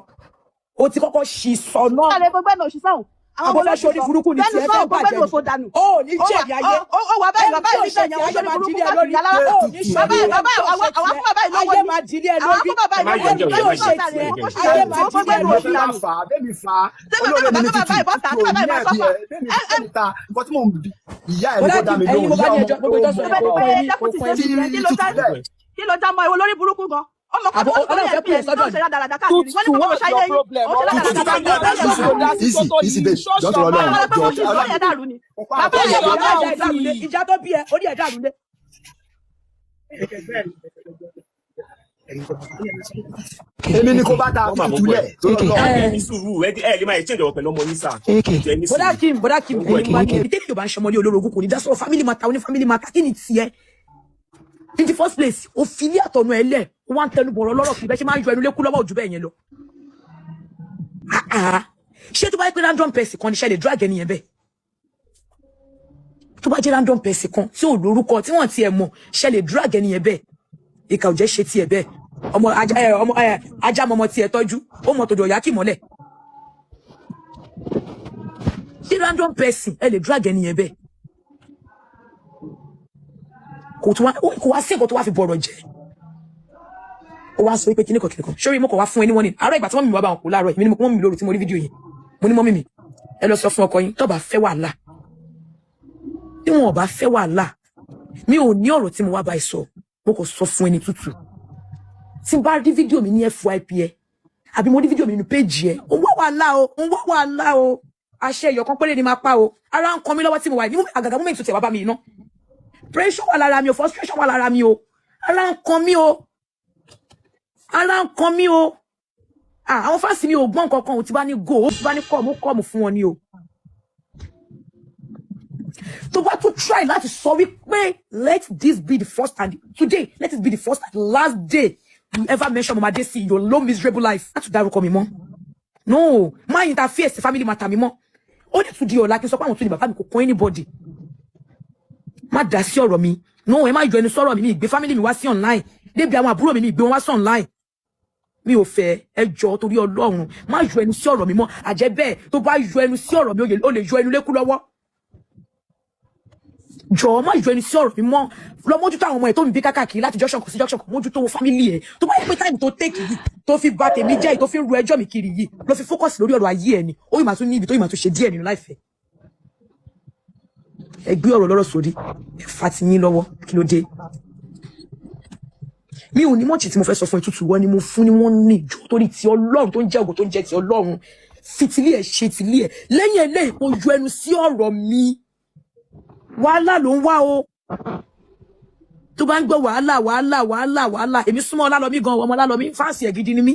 Ó ti kọ́kọ́ ṣì sọ̀nà. Àlẹ́ gbogbo ẹnu òṣìṣẹ́ òun. Àwọn Àbọ̀ wo ló fẹ́ ṣì ṣe orí sọ? burúkú ni Bẹ́ẹ̀ni tiẹ̀ fẹ́ sọ̀rọ̀, gbogbo ẹnu bàjẹ́ ni. òfò dànù. Ó ní Ó wà jẹ̀bi ayé. ó wà bẹ́ẹ̀ Ẹni bàbá tí ò yìí ṣe níbẹ̀ tiẹ̀ yẹn, ó ayé ṣe máa burúkú jí lé ẹ káàkiri lórí. alára. Ó ní ṣe Bàbá tiẹ̀, bàbá ẹni tí ò àwa ṣe àwa tiẹ̀ fún bàbá yìí lówó ayé ni. máa jí lé ẹ Àwa lórí. fún bàbá Ẹ yìí má lówó yọ ni. ẹjọ́ Ẹni tí yẹn, ò ẹ má ṣe yọ Bẹ́ẹ̀ni sọ̀rọ̀ tiẹ̀ rẹ̀, kókó ṣì ayé dànù. máa Ó jí gbogbo lé ẹ ẹnu Mo òṣì lórí. fẹ́ bá dànù. fà á bẹ́ẹ̀ mi fà á. Ṣé bàbá Olóore bàbá mi ní bàbá Tútù yìí bọ́ta Tútù tí ò bàbá ní yìí máa ẹ̀bí sọ́fà? ẹ̀ bẹ́ẹ̀ mi fẹ́ mi ta nǹkan tí mò ń bi ìyá ẹ̀ ní Bọ́dá kó dá Kim, mi ẹ̀yin lóhùn mo bá ìyá ní ọmọ ẹjọ́ gbogbo tó ìjọ sọ mọ̀ yẹn Bẹ́ẹ̀ni kò pé kan ẹ̀mí, kò deputy kan ṣe ẹ̀mí. tí ṣì kí ló Tútù já bẹ́ẹ̀. kí ló já mọ́ ìwọ lórí burúkú gan. Ó mọ̀ pé Àbọ̀ wọ́n ti torí Ọlọ́run ẹ̀ fẹ́ bí pè é ẹ̀ tó sọ́dọ̀ ń ni. ṣe rádaràda káàkiri. Wọ́n ní Tutu, kó mọ̀ what's ṣayé your yín. problem? Ó ṣe Ọ̀rọ̀ Tútù rádaràda calm káàkiri. down. Bàbá Tútù yẹn kò dá sí Easy, tó tó easy yìí. babe, Ṣọ́ọ̀ṣì jọ́ tó ọmọ Ọlọ́run Bàbá pé jọ mo ṣì sọ yẹn dàrú ni. Bàbá Orí yẹn ẹ̀ bàbá ìyá ẹ̀ dàrú lé, ọmọ ìjà tó bí ẹ, orí ẹ̀ dàrú lé. Èmi ni kó bá ta Mama, mo Tútù gbọ́ lẹ̀ ẹ̀. tó Daddy, lọ́lọ́run. ẹ ní sùúrù. Ẹ lè máa exchange ọ̀rọ̀ pẹ̀lú ọmọ yín sà. Ẹ ní Bọ́dá sùúrù. Kim, Bọ́dá Kim, Mo gbọ́ ẹ̀yin ẹ̀. mo bá ní ẹbí tẹ́lẹ̀ yóò bá ń ṣọmọdé olórogún kò ní dá sọ̀rọ̀ family matter oní family matter, kí ni tiẹ̀? In the first place, o fi ilé àtọ̀nà ẹ lẹ̀, o wá ń tẹnu bọ̀rọ̀ lọ́rọ̀ kì í bẹ́ẹ̀ ṣe máa ń yọ ẹnu lékú lọ́wọ́ ojú bẹ́ẹ̀ yẹn lọ. Ah, ah. Ṣé tó bá yẹ pé random person kan ní ṣe lè drag ẹni yẹn bẹ́ẹ̀? Tó bá jẹ́ random person kan tí ò lórúkọ tí wọ́n tiẹ̀ mọ̀, ṣe lè drag ẹni yẹn bẹ́ẹ̀? Ìkà ò jẹ́ ṣe tiẹ̀ bẹ́ẹ̀. Ọmọ ajá ẹ, ọmọ ẹ, ajá mọmọ tiẹ̀ tọ́jú, ó mọ tòdò ọ̀yá kì mọ́lẹ̀. Ṣé random person ẹ lè drag ẹni yẹn bẹ́ẹ̀? Kò tún wá, kò wá sí nǹkan tó wá fi bọ̀rọ̀ jẹ́. Ó wá sọ wípé kíníkan kíníkan sórí mo kàn wá fún ẹ ní wọ́n ní àárọ̀ ìgbà tí mọ́mì mi wá bá wọn kú láàárọ̀, èmi ni mo mọ́mì mi lóru tí mo rí fídíò yẹn. Mo ní mọ́mì mi, ẹ lọ sọ fún ọkọ yín, tó bá fẹ́ wàhálà, tí wọn ò bá fẹ́ wàhálà, mi ò ní ọ̀rọ̀ tí mo wá bá ẹ sọ, mo kò sọ fún ẹni tútù. Tí n bá rí fídíò mi ní FYP ẹ, àbí mo rí fídíò mi nínú péjì ẹ, ó ń wá wàhálà o, ó ń wá wàhálà o. Àṣẹ ìyọkan péré ni máa pa o. Ara ń kan mí lọ́wọ́ tí mo wà ní àgàgà moment tó tẹ̀ wá bá mi iná, pressure wà lára mi o, frustration wà lára mi o, ara ń kan mí o, ara ń kan mí o. Ah, àwọn fans mi ò gbọ́n kankan ò, tí bá ní go, ó tí bá ní kọ́ mú kọ́ mú fún wọn ni o. Tó bá tún try láti sọ wípé let this be the first and today, let it be the first and last day you ever mention Mama Desi in your low miserable life, láti dárúkọ mi mọ́, no, má interfere sí family matter mi mọ́. Ó lè tún di ọ̀la kí n sọ pé àwọn tún ní bàbá mi, kò kàn anybody. Má dá sí ọ̀rọ̀ mi, no, ẹ má yọ ẹnu sọ̀rọ̀ mi. Mi ìgbé family mi wá sí online débi àwọn àbúrò mi, mi ìgbé wọn wá sí online, mi ò fẹ́. Ẹ jọ, torí Ọlọ́run, má yọ ẹnu sí ọ̀rọ̀ mi mọ́. Àjẹ́ bẹ́ẹ̀, tó bá yọ ẹnu sí ọ̀rọ̀ mi, ó lè yọ ẹnu lékú lọ́wọ́. Jọ, má yọ ẹnu sí ọ̀rọ̀ mi mọ́. Lọ mójútó àwọn ọmọ ẹ̀ tó ń bí kákàkiri láti junction kan sí junction kan, mójútó wọn, family ẹ̀. Tó bá yẹ pé time tó take yìí tó fi bà tèmi jẹ́ yìí, tó fi ń ru ẹjọ́ mi kiri yìí, lọ fi focus lórí ọ̀rọ̀ ayé ẹ̀ ni, ó yìí máa tún ní ibi tó yìí máa tún ṣe díẹ̀ nínú láìfẹ́. Ẹ gbé ọ̀rọ̀ lọ́rọ̀ sórí, ẹ fa ti yín lọ́wọ́, kí ló dé? Mi ò ní much tí mo fẹ́ sọ fún ètùtù wọn ni mo fún ni wọ́n ní ìjọ torí ti Ọlọ́run tó ń jẹ́ ògo, tó ń jẹ́ ti Ọlọ́run. Fi tilé ẹ̀ ṣe tilé ẹ̀. Lẹ́yìn eléyìí, kò yọ ẹnu sí ọ̀rọ̀ mi. Wàhálà ló ń wá o. Tó bá ń gbọ́ wàhálà, wàhálà, wàhálà, wàhálà, èmi súnmọ́ Ọlálọ́mí gan. Ọmọ Ọlálọ́mí fáǹsì ẹ̀ gidi ni mí.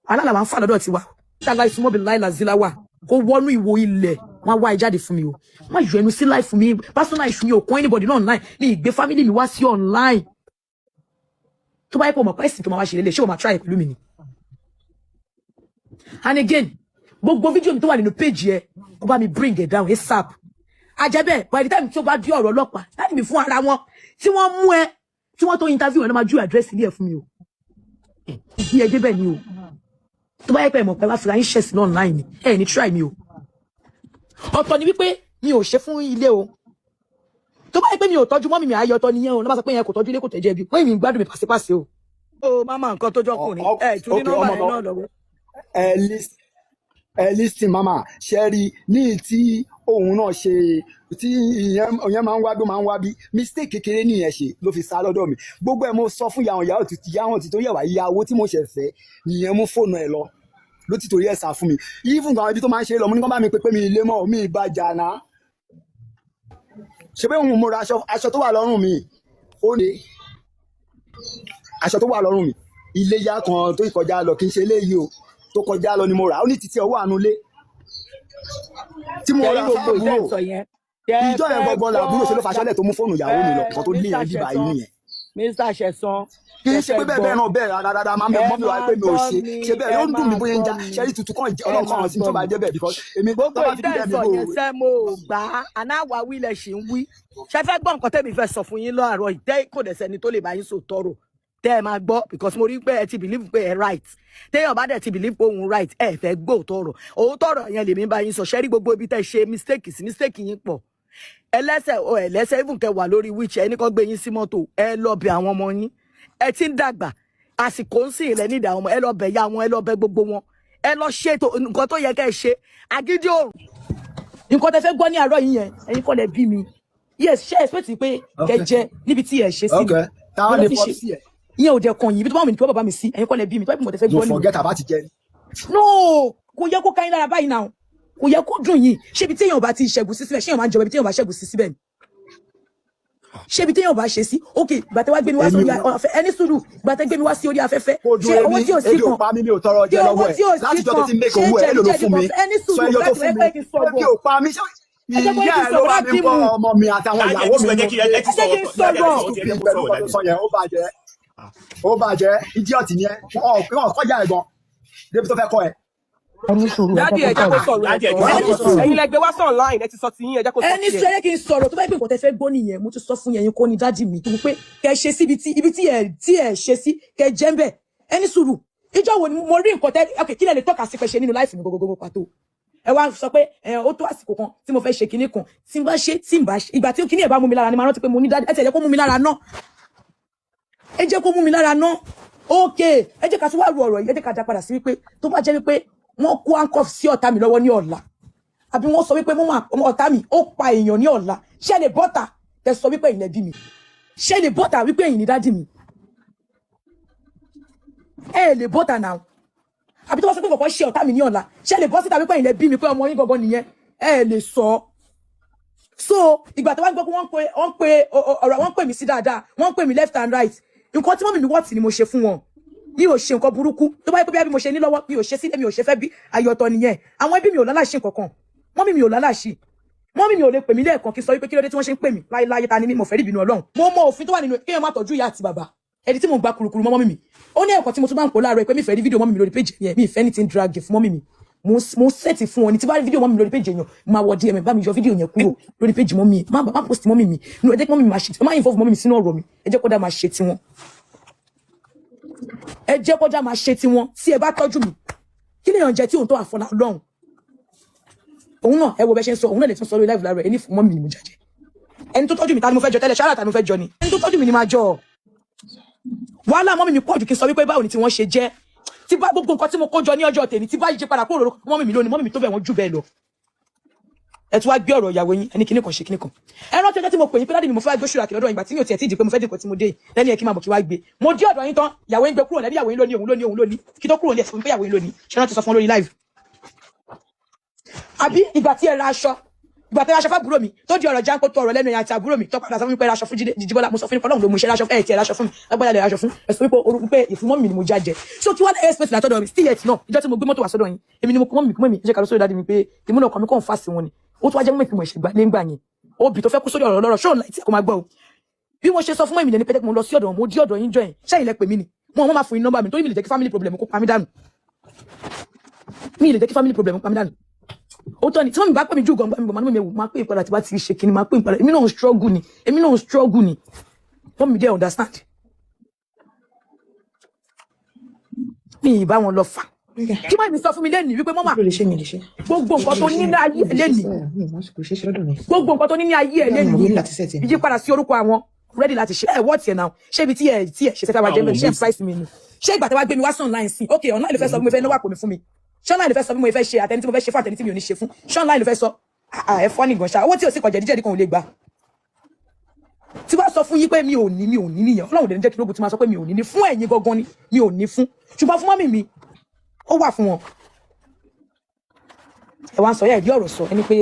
Wàhálà làwọn ń fà lọ́dọ̀ tiwa. Ṣáláì súnmọ́ bí láìla zílá wà kó wọnú ìwo ilẹ̀ wọn wá ẹ jáde fún mi o. Má yọ ẹnu sí life mi. Personal issue mi ò kún anybody náà online. Mi ì gbé family mi wá sí online. Tó bá yẹ kó mọ̀ pé ẹ̀sìn tó máa wá ṣe lélẹ̀, ṣé o máa try pẹ̀lú mi ni? And again, gbogbo fídíò mi tó wà nínú page yẹ, kó bá mi bring it down ASAP. Àjẹbẹ, by the time tí ó bá dé ọ̀rọ̀ ọlọ́pàá láti mi fún ara wọn tí wọ́n mú ẹ, tí wọ́n tó interview ẹ ló máa ju address ilé ẹ fún mi o. Bí ẹ débẹ̀ ni o. Tó bá yẹ pé ẹ mọ̀ pé bá fira yín ṣẹ̀sìn online ni, ẹ ní try mi o. Ọ̀tọ̀ ni wípé mi ò ṣe fún ilé o. Tó bá yẹ pé mi ò tọ́jú mọ́mì mi, ayọ̀ ọ̀tọ̀ nìyẹn o. Ló bá sọ pé yẹn kò tọ́jú ilé, kò tẹ̀jẹ̀ bí wọ́n mi gbádùn mi pàṣípàṣẹ o. Ó máma nǹkan tó jọkùnrin ẹ tún ní Ok. nọ́mbà Ọmọ yẹn kan náà lọ́wọ́. Ẹ listen, mama. Ṣe rí ní tí òun náà ṣe tí ìyẹn máa ń wá bí ó máa ń wá bí mistake kékeré nìyẹn ṣe ló fi sá lọ́dọ̀ mi. Gbogbo ẹ̀ mo sọ fún ìyàwó, ìyàwó ti ìyàwó ti torí ẹ̀ wá. Ìyàwó tí mo ṣẹ̀ fẹ́ nìyẹn mú fóònù ẹ̀ lọ ló ti torí ẹ̀ sá fún mi. Even gan, ibi tó máa ń ṣe lọ, mo ní kán bá mi pé pé mi ilé mọ́ mi ìbàjà náà ṣe pé òun mo ra aṣọ tó wà lọ́rùn mi. Ó ní aṣọ tó wà lọ́rùn mi, iléyá kan tó kọjá lọ, kì í ṣe eléyìí o, tó kọjá lọ ni mo rà. Ó ní títí ọwọ́ àánú lé tí mo Tẹ̀rí rà gbogbo fáàbúrò ìtẹ̀sọ̀ yẹn tẹ́ ìjọ yẹn fẹ́ gbọgbọ làbúrò ṣe ló gbọ́ faṣọlẹ̀ tó mú fóònù ìyàwó mi lọ. Nǹkan tó lé Mr. yẹn bíbá yìí Ṣẹ̀san, nìyẹn. Mr. Ṣẹ̀san, Kì í ṣe ṣe pé fẹ́ bẹ́ẹ̀ bẹ́ẹ̀ gbọ́ náà bẹ́ẹ̀ rárá rárá, máa ń ẹ mọ́ mi wá máa pé mi ò gbọ́ ṣe mi ṣe bẹ́ẹ̀. Ẹ Ó ń dùn máa mí bóyá ń gbọ́ já mi. Ṣẹ́rí tuntun kan Ẹ Ọlọ́run kan máa hàn sí mi gbọ́ tó bá mi. jẹ́ bẹ́ẹ̀, because èmi Gbogbo tó bá fi bíbẹ́ mi ìtẹ̀sọ̀ bò yẹn sẹ́, mo ò gbà á. Anáwáwí lẹ ṣì ń wí. Ṣe fẹ́ gbọ́ nǹkan tẹ́mi fẹ́ sọ fún yín láàárọ̀ yìí? Tẹ́ kò dẹ̀ sẹ́ni tó lè bá yín sọ tọrọ tẹ́ ẹ máa gbọ́, because mo rí pé ẹ ti believe pé ẹ right. Téèyàn bá dẹ̀ ti believe pé òun right, ẹ fẹ́ gbọ́ òótọ́ ọ̀rọ̀. Òótọ́ ọ̀rọ̀ yẹn lèmi bá yín sọ. Ṣẹ́rí gbogbo ibi tẹ́ ṣe mistake sí, mistake yín pọ̀. Ẹlẹ́sẹ̀ o, ẹlẹ́sẹ̀, even kẹ́ wà lórí wheelchair, ẹni kan gbé yín sí mọ́tò, ẹ lọ bẹ̀ àwọn ọmọ yín. Ẹ ti ń dàgbà, àsìkò ń sìn ilẹ̀ nídìí àwọn ọmọ. Ẹ lọ bẹ̀ ya wọn, ẹ lọ bẹ̀ gbogbo wọn, ẹ lọ ṣètò nǹkan tó yẹ kẹ́ ẹ ṣe. Agídí òrùn. Nǹkan tẹ fẹ́ gbọ́ ní àárọ̀ yìí yẹn, ẹ̀yin kọ́ lẹ bí mi. Yes, ṣe expect pé kẹ jẹ níbi tí ẹ ṣe sí Ok, ni táwọn mo ní lọ fi ṣe. pọ́psì ẹ̀. Ìyẹn ò dẹ̀ kàn yín. Ibi tó bá wù mí ní kí wọ́n bàbá mi sí. Ẹ̀yin kọ́ lẹ bí mi. Tó bá bí mo tẹ fẹ́ No, gbọ́ nìyẹn. forget about jẹ. No, kò yẹ kó ká yín lára báyìí náà, kò yẹ kó dùn yín. Ṣé ibi téèyàn bá ti ṣẹ́gun sí síbẹ̀, ṣé èèyàn máa ń jọba? Ibi téèyàn bá ṣẹ́gun sí síbẹ̀ ni, ṣé ibi téèyàn bá ṣe sí? Ok, ìgbà tẹ wá gbé mi wá Èmi sórí ò afẹ́, ẹni sùúrù, ìgbà tẹ gbé mi wá sí orí afẹ́fẹ́, Kò dùn ṣé owó èmi. tí ò sí Ebi ò kan pa mí, mi ò tọrọ tí jẹ owó lọ́wọ́ ẹ̀. tí ò sí Látijọ́ tó kan ti ń make ṣé owó ẹ̀, èlò ló jẹ̀díjẹ̀dí fún kan mi? ẹni Sọ sùúrù ẹyọ tó láti fún mi. ẹgbẹ́ kí n sọ̀rọ̀. Ebi ò pa mí. Ṣé Ẹ jẹ́ kó ìyá kí n ẹ̀ ló sọ̀rọ̀ bá mi láti bọ́ mú. ọmọ mi àtàwọn Dájú ẹ ìyàwó ti mi sọ, ẹ jẹ́ nínú kí ẹ ti Ẹ jẹ́ kí n sọ̀rọ̀, dájú ẹ ti sọ̀rọ̀. sọ̀rọ̀, ẹ jẹ́ kó pẹ̀lú sọ̀rọ̀. nǹkan tó Dájú. sọ yẹn, ó bàjẹ́, ó bàjẹ́. Idiot ni ẹ. Wọn kọjá ẹ̀ gan débi tó fẹ́ kọ́ ẹ. Ẹni sùúrù, ẹ Daddy, jẹ́ ẹ kó jẹ́ kó sọ̀rọ̀. sọ̀rọ̀ ẹ̀ Daddy, ẹ jọ̀ọ́. jẹ́ Ẹni kó sọ̀rọ̀. sùúrù. Ẹ̀yin lẹ gbé wá sí online, ẹ ti sọ tiyín, ẹ jẹ́ kó sọ Ẹni tiẹ̀. sọ, ẹ jẹ́ kí n sọ̀rọ̀. Tó bá yẹ pé nǹkan tẹ fẹ́ gbọ́ nìyẹn, mo ti sọ fún yẹn kó ní daddy mi pé kẹ ṣe síbi tí ibi tí ẹ ṣe sí, kẹ jẹ́ ń bẹ̀. Ẹni sùúrù, ìjọ wo ni mo rí nǹkan tẹ? Ok, kí lẹ lè tọ́ka sí pé ṣe nínú life mi gbogbogbò pàtó? Ẹ wá sọ pé ẹ ó tó àsìkò kan tí mo fẹ́ ṣe kinní kan, tí n bá ṣe, tí n bá ṣe, ìgbà tí kinní ẹ̀ bá mú mi lára ni màá rántí pé mo ní daddy. Ẹ tẹ̀ jẹ́ kó mú mi lára náà, ẹ jẹ́ kó mú mi lára náà. Ok, ẹ jẹ́ ká tún wá ru ọ̀rọ̀ yìí, ẹ jẹ́ ká dá padà sí wípé tó bá jẹ́ wípé wọ́n kó handcuff sí ọ̀tá mi lọ́wọ́ ní ọ̀la, àbí wọ́n sọ wípé mọ́ ọ̀tá mi ó pa èèyàn ní ọ̀la, ṣé lè bọ́tà tẹ sọ wípé ẹ̀yin lẹ bí mi? Ṣé lè bọ́tà wípé ẹ̀yin ni daddy mi? Ẹ lè bọ́tà náà. Àbí tó bá sọ pé kọ̀ọ̀kan ṣe ọ̀tá mi ní ọ̀la, ṣé lè bọ́ síta wípé ẹ̀yin lẹ bí mi, pé ọmọ yín gangan nìyẹn? Ẹ lè sọ. So ìgbà tó wá gbọ́ pé wọ́n pe ọ̀rọ̀, wọ́n pè mí sí dáadáa, wọ́n pè mí left and right. Nǹkan tí mummy mi wọ́ọ̀tì ni mo ṣe fún wọn. Mi ò ṣe nǹkan burúkú. Tó bá yẹ pé bí mo ṣe ní lọ́wọ́, mi ò ṣe sílẹ̀, mi ò ṣe fẹ́ bí ayọ̀tọ̀ nìyẹn. Àwọn ẹbí mi ò lálàṣì nǹkankan. Mummy mi ò lálàṣì. Mummy mi ò lè pè mí lẹ́ẹ̀kan kí n sọ wípé kí ló dé tí wọ́n ṣe ń pè mí láéláé. Ta ni mí? Mo fẹ́ rí ìbínú Ọlọ́run. Mo mọ òfin tó wà nínú kéèyàn má tọ́jú ìyá àti bàbá ẹni tí mò ń gba kurukuru mọ́ mummy mi. Ó ní ẹ̀kọ́ tí mo tún bá ń pò láàárọ̀ pé mi fẹ́ rí fídíò mummy mi lórí page yẹn. Mi ìfẹ́ ní ti ń drag fún mummy mi. Mo set fún wọn ní tí bá rí fídíò mummy mi lórí page yẹn, máa wọ DM, bá mi yọ fídíò yẹn kúrò lórí page mummy. Má post mummy mi. No, ẹ jẹ́ kí mummy mi máa ṣe tí, má involve mummy mi sínú ọ̀rọ̀ mi. Ẹ jẹ́ kó dá máa ṣe tiwọn, ẹ jẹ́ kó dá máa ṣe tiwọn. Tí ẹ bá tọ́jú mi, kí lèèyàn jẹ tí òun tó àfọlá Ọlọ́run òun náà? Ẹ wo bẹ ṣe ń sọ, òun náà lè tún sọ lórí live lára ẹ ní fún mummy ni mo jẹjẹ. Ẹni tó tọ́jú mi, ta ni mo fẹ́ jọ tẹ́lẹ̀? Ṣáà ta ni mo fẹ́ jọ ni? Ẹni tó tọ́jú mi ni máa jọ. Wàhálà mummy mi pọ̀ jù kí n sọ wípé báwo ni tí wọ́n ṣe jẹ́. Tí bá gbogbo nǹkan tí mo kó jọ ní ọjọ́ tèmi, tí bá yíṣe padà kúrò lórúkọ mummy mi lónìí, mummy mi tó bẹ̀ wọ́n jù bẹ́ẹ̀ lọ. Ẹ tún wá gbé ọ̀rọ̀ ìyàwó yín, ẹni kíní kan ṣe kíní kan. Ẹ rántí ọjọ́ tí mo pè yín pé daddy mi, mo fẹ́ gbé ṣúra kí lọ́dọ̀ ìgbà tí mi ò tiẹ̀ tí ì di pé mo fẹ́ dìkọ̀ tí mo dé yìí, lẹ́ni ẹ̀ kí n máa bọ̀ kí wá gbé. Mo dé ọ̀dọ̀ yín tán, ìyàwó yín gbé kúrò lẹ́ni, ìyàwó yín lóní, òun lóní, òun lóní. Kí tó kúrò ní ẹ̀sìn pé ìyàwó yín lóní, ṣé rántí sọ fún wọn lórí live? Àbí ìgbà tí ẹ ra aṣọ, ìgbà tí ẹ ra aṣọ fábúrò mi, tó di ọ̀rọ̀ jáńkó tó ọ̀rọ̀ lẹ́nu ẹ̀yà àti àbúrò mi, tó padà sọ fún mi pé ẹ ra aṣọ fún Jíbọ́lá, mo sọ fún yín pé Ọlọ́run ló mú iṣẹ́ raṣọ, ẹ̀ tí ẹ raṣọ fún mi, lágbájá lè raṣọ fún, ẹ sọ wípé orúkọ pé ìfúnmọ́ mi ni mo já jẹ. So kí wọ́n expect látọ̀dọ̀ mi? Still yet náà, ìjọ tí mo gbé mọ́tò wá sọ́dọ̀ yín, èmi ni mo kọ́ mọ́ mi, kọ́ mi ẹ jẹ́ ká lọ sórí daddy mi pé ìmúnà ọkàn mi kàn fà sí wọn ni. Ó tún wá jẹ́ mọ́ mi, mo ṣe gbà lé ńgbà yẹn, obì tó fẹ́ kú sórí ọ̀rọ̀ lọ́rọ̀ ṣóun láì tí kò máa gbọ́ o. Bí mo ṣe sọ fún mọ́ mi ní pé mo lọ sí ọ̀dọ̀ wọn, mo dí ọ̀dọ̀ yín jọ yẹn, ṣẹ́yìn lẹ pè mí ni mo wọ́n máa fún yín nọ́mbà mi, torí mi lè jẹ́ kí family problem kó pa mí dànù. Mi lè jẹ́ kí family problem pa mí dànù. Ó tọ́ ni tí wọ́n mi bá pè mí jù gan, mi bọ̀ máa ní mi wò, máa pè é padà tí bá ti ṣe kíni, máa pè é padà. Èmi náà ń struggle ni, èmi náà ń struggle ni. Wọ́n mi dẹ́ understand mi ì bá wọn lọ fà. Kí má mi sọ fún mi lẹ́nìí wípé mọ́mà, gbogbo nǹkan tó ní ní ayé ẹ̀ lẹ́nìí, gbogbo nǹkan tó ní ní ayé ẹ̀ lẹ́nìí, ìyípadà sí orúkọ àwọn ready láti ṣe ẹ wọ́ọ̀tì ẹ̀ náà. Ṣé ibi tí ẹ ṣe fẹ́ wá jẹ́ mẹ́rin, ṣé ẹ̀ price mi ni? Ṣé ìgbà tí wàá gbé mi wá sí online sí? Ok, online ló fẹ́ sọ bí mo fẹ́ náwó àpò mi fún mi. Ṣé online ló fẹ́ sọ bí mo fẹ́ ṣe àtẹni tí mo fẹ́ ṣe fún, àtẹni tí mi ò ní ṣe fún? Ṣé online ló fẹ́ sọ? Ah, ẹ fọ́ nìgan ṣá. Owó tí ò sí kọjá díjẹ́ kan ò lè gbà. Tí wàá sọ fún yín pé mi ò ní, mi ò ní nìyẹn. Ọlọ́run dẹ̀ ní jẹ́ kí lóògùn tí máa sọ pé mi ò ní ní fún ẹ̀yin gangan ni mi ò ní fún, ṣùgbọ́n fún mummy mi, ó wà fún wọn. Ẹ wá ń sọ yẹ ìdí ọ̀rọ̀ sọ ẹni pé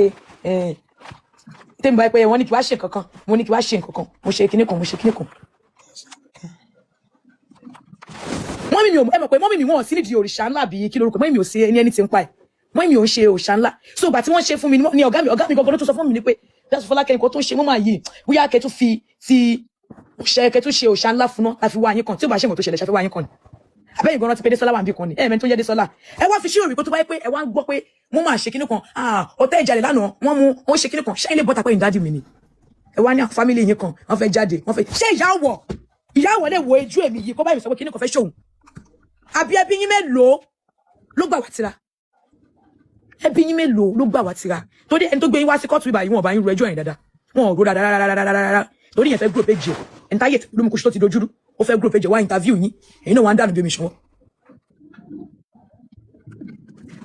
tèmi báyìí pé wọ́n ní kí wá ṣe nǹkan kan, mo ní kí wá ṣe nǹkan kan, mo ṣe kinní kan, mo ṣe kinní kan. Mummy mi ò, ẹ mọ̀ pé mummy mi, wọ́n sí nídìí òrìṣà ńlá bíi kí lorúkọ. Mummy mi ò sí ẹni tí ń pa ẹ̀. Mummy mi ò ń ṣe òrìṣà ńlá. So ìgbà tí wọ́n ṣe fún mi ni ọ̀gá mi gangan ló tún sọ fún mi ni pé that's Fọlákẹ́, nǹkan tó ń ṣe mọ́mọ́ yìí, bóyá kẹ́ tún fi ti ṣe, kẹ́ tún ṣe òrìṣà ńlá fún náà láfi wá yín kan. Tí ò bá ṣe nǹkan tó ṣẹlẹ̀, ṣàfi wá yín kan ni àbẹ́yìn gan-an ti pé Désọ́lá wà níbì kan ni ẹ̀ẹ̀mẹ́ni tó ń jẹ́ Désọ́lá. Ẹ wá fi ṣírò rí pé tó bá yẹ pé ẹ wá ń gbọ́ pé wọ́n máa ṣe kinní kan, ọ̀tẹ́ ìjàlè lánàá, wọ́n mú wọ́n ṣe kinní kan, ṣé ilé bọ́tà pé ìdádì mi ni? Ẹ wá ní àwọn family yín kan, wọ́n fẹ́ jáde, wọ́n fẹ́ ṣé ìyá àwọ̀, ìyá àwọ̀ lè wo ojú èmi yìí kó báyìí sọ pé kinní kan fẹ́ ṣòun? Àbí ẹbí yín mélòó ló gbà wá tira? Ẹbí yín mélòó ló gbà wá tira? Torí ẹni tó gbé yín wá sí kóòtù ibà yìí, wọn ò bá yín ru ẹjọ́ yẹn dáadáa, wọn ò ro dáadáa rárá. Torí yẹn fẹ́ grow page ẹ̀, ẹni táyé ló mú kó ṣe tó ti dojúrú, ó fẹ́ grow page ẹ̀, wá interview yín, èyí náà wá ń dànù bí omi ṣanwọ́.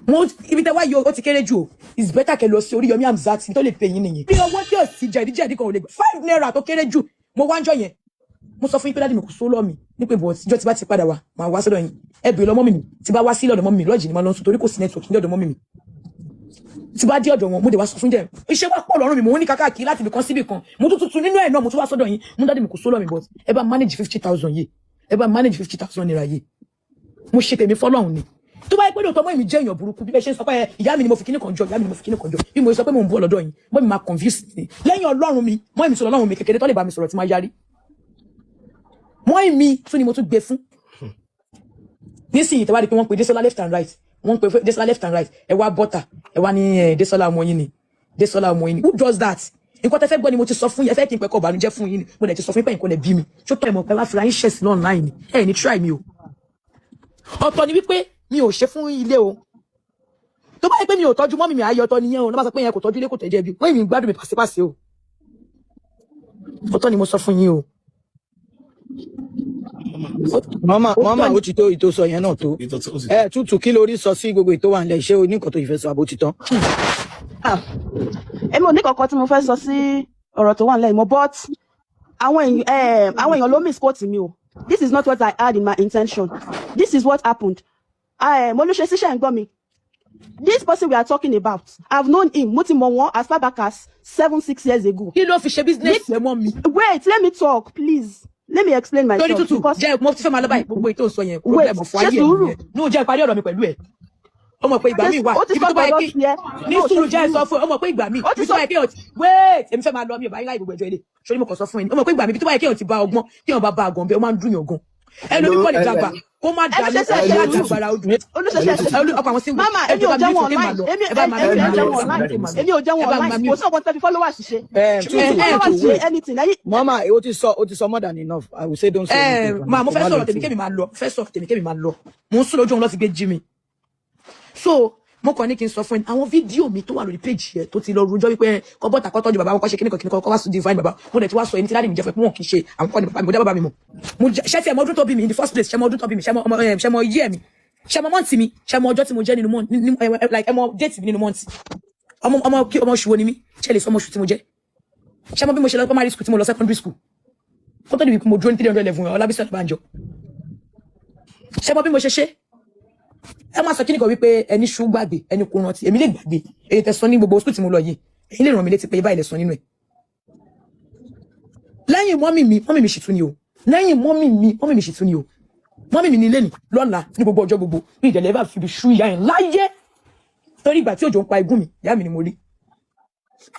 Mo ibi tẹ wá yọ, ó ti kéré jù o. It's better kẹ́ lọ sí Oríyọmí Hamzat tó lè pè yín nìyẹn. Bí owó tí ò sí jẹ̀díjẹ̀dí kan ò lè gbà 5 naira tó kéré jù. Mo wá ń jọ yẹn, mo sọ fún yín pé daddy mi, kò sówó lọ́ọ̀ mi ní pé bọ̀ tíjọ́ tí bá ti padà wá, màá wá sọ́dọ̀ yín. Ẹ bèrè lọ mummy mi. Tí bá wá sí lọ́dọ̀ mummy mi, lọ́ọ̀jì ni mo lọ sùn torí kò sí network ní ọ̀dọ̀ mummy mi. Tí bá dé ọ̀dọ̀ wọn, mo dé wá sọ fún jẹ́ iṣẹ́ wá pọ̀ lọ́rùn mi, mo ń ní kákàkiri láti ibì kan síbì kan. Mo tún tuntun nínú ẹ̀ náà, mo tún wá sọ́dọ̀ yín, mo daddy mi, kò sówó lọ́ọ̀ mi, but ẹ bá manage 50,000 yìí, ẹ bá manage ₦50,000 yìí. Mo ṣe tèmi fọlọ́run ni. Tó bá yẹ pé lóòótọ́ mọ́ èmi jẹ́ èèyàn burúkú bí ẹ ṣe ń sọ pé ìyá mi ni mo fi kíní kan jọ, ìyá mi ni mo fi kíní kan jọ, bí mo sọ pé mo ń bọ̀ lọ́dọ̀ yín, mọ́ mi máa confuse ni. Lẹ́yìn ọlọ́run mi, mọ́ èmi sọ̀rọ̀ ọlọ́run mi kékeré tó lè bá mi sọ̀rọ̀ tí máa yarí, mọ́ èmi tún ni mo tún gbé fún. Nísìnyí tẹ́ wá di pé wọ́n pe Désọ́lá left and right, wọ́n pe Désọ́lá left and right, ẹ wá bọ́tà, ẹ wá ní ẹ Désọ́lá ọmọ yín ni, Désọ́lá ọmọ yín ni. Who does that? Nǹkan tẹ́ fẹ́ gbọ́ ni mo ti sọ fún yín. Ẹ fẹ́ kí n pẹ́kọ̀ ìbànújẹ́ fún yín ni. Mo dẹ̀ ti sọ fún yín pé nǹkan lẹ bí mi ṣó tọ́ ẹ mọ̀ pé wá fira yín ṣẹ̀sìn online ni. Ẹ ní try mi o. Ọ̀tọ̀ ni wípé mi ò ṣe fún ilé o. Tó bá yẹ pé mi ò tọ́jú mummy mi, ayé ọ̀tọ̀ nìyẹn o. Ló bá sọ pé yẹn kò tọ́jú ilé, kò tẹ́jẹ́ bí wọ́n mi gbádùn mi pàṣípàṣẹ o. Ọ̀tọ̀ ni mo sọ fún yín o. Mama, Ó mama, tọ́ ni. Ó ti tó, ìtò sọ yẹn náà tó. Ẹ tútù, kí lórí sọ sí gbogbo ètò wà nílẹ̀? Ṣé o ní nǹkan tó yìí fẹ́ sọ àbó ti tán? Ah, èmi ò ní kankan tí mo fẹ́ sọ sí ọ̀rọ̀ tó wà nílẹ̀ yìí mọ́, but àwọn èèyàn ló misquote mi o. This is not what I had in my intention. This is what happened. Mo ló ṣe síṣẹ́ ń gbọ́ mi. This person we are talking about, I've known him, mo ti mọ̀ wọ́n as far back as 7, 6 years ago. Kí ló fi ṣe business ẹ mọ́ mi? Wait, let me talk, please. Let me explain Torí myself. tútù Because jẹ́ mo ti fẹ́ máa lọ báyìí. Gbogbo ètò ìsọ yẹn, wait, problem fún ṣe ayé ẹ̀ sùúrù. nìyẹn. No, jẹ́ ìparí ọ̀rọ̀ mi pẹ̀lú ẹ̀. Ó mọ̀ pé ìgbà Ṣe míì wà ó ti ibi sọ tó bá yẹ tọ̀dọ̀ kí tiẹ̀. ní No, ṣe sùúrù, jẹ́ sọ sùúrù. fún ẹ. Ó mọ̀ pé ìgbà míì Ó ti ibi tó sọ bá yẹ kí èèyàn wait, èmi fẹ́ máa lọ, mi ò bá yín láì gbogbo ẹjọ́ ilé sórí. Mo kàn sọ fún ẹ ní. Ó mọ̀ pé ìgbà míì ibi tó bá yẹ kí èèyàn ti bá ọgbọ́n, kí èèyàn bá bá àgàn bẹ́ẹ̀, ó máa ń dùn yàn gan. Ẹlòmíì kọ́ lè dàgbà kó má Ẹnu dànù ṣe ṣe ṣe láti sùúrù. agbára odù. Olùṣèṣe ṣe Ẹlú ọkọ àwọn single. Mama, Ẹ èmi jọ̀ọ́ ò bá mi jẹun mute kí n máa online. lọ. Èmi Ẹ bá máa èmi mute ò jẹun kí n online. máa lọ. Èmi ò jẹun Ẹ bá online. máa Kò mute. sí ọ̀pọ̀ tẹ́ fi followers ṣe. Ẹ Kò sí tútù, Ẹ followers tútù, ṣe wait. anything. Ẹ̀yin Mama, ó ti sọ more than enough. I will say don't say Ẹ anything for máa now. mo Kó fẹ́ má lọ sọ̀rọ̀ tèmi tù. kémi máa lọ. Fẹ́ sọ̀rọ̀ tèmi kémi máa lọ. Mo ń sún lójú òun lọ ti gbé jí mi. So mo kàn ní kí n sọ fún ẹ, àwọn fídíò mi tó wà lórí péjì ẹ tó ti lọ rújọ́ wípé kọ́ bọ́tà, kọ́ tọ́jú bàbá wọn, kọ́ ṣe kíníkan kíníkan, kọ́ wá sùn divine bàbá. Mo dẹ̀ ti wá sọ ẹni tí daddy mi jẹ́ fún ẹ pé wọn kì í ṣe àwọn kọ́ ni bàbá mi. Mo dá bàbá mi mọ̀. Mo ṣé tí ẹ mọ ọdún tó bí mi in the first place? Ṣé mọ ọdún tó bí mi? Ṣé mọ ọmọ ẹ? Ṣé mọ iye mi? Ṣé mọ month mi? Ṣé mọ ọjọ́ tí mo jẹ́ nínú month, like ẹ mọ date mi nínú month? Ọmọ ọmọ kí ọmọ oṣù wo ni mí? Ṣe lè sọ ọmọ oṣù tí mo jẹ́? Ṣé mo bí mo ṣe lọ primary school, tí mo lọ secondary school, kó tó di wípé mo dúró ní 300 level Ọlábísí Ọ̀nàbànjọ? Ṣé mo bí mo ṣe ṣe? Ẹ máa sọ kí nìkan wípé ẹni ṣú gbàgbé, ẹni kò rántí. Èmi lè gbàgbé èyí tẹ sọ ní gbogbo school tí mo lọ yìí. Èyí lè ràn mí létí pé báyìí lè sọ nínú ẹ̀. Lẹ́yìn mummy mi, mummy mi sì tún ni o. Lẹ́yìn mummy mi, mummy mi sì tún ni o. Mummy mi ní lẹ́nì lọ́la ní gbogbo ọjọ́ gbogbo. Mi ìdẹ̀lẹ́ bá fi ibi ṣú ìyá yẹn láyé, torí ìgbà tí òjò ń pa igún mi, ìyá mi ni mo rí.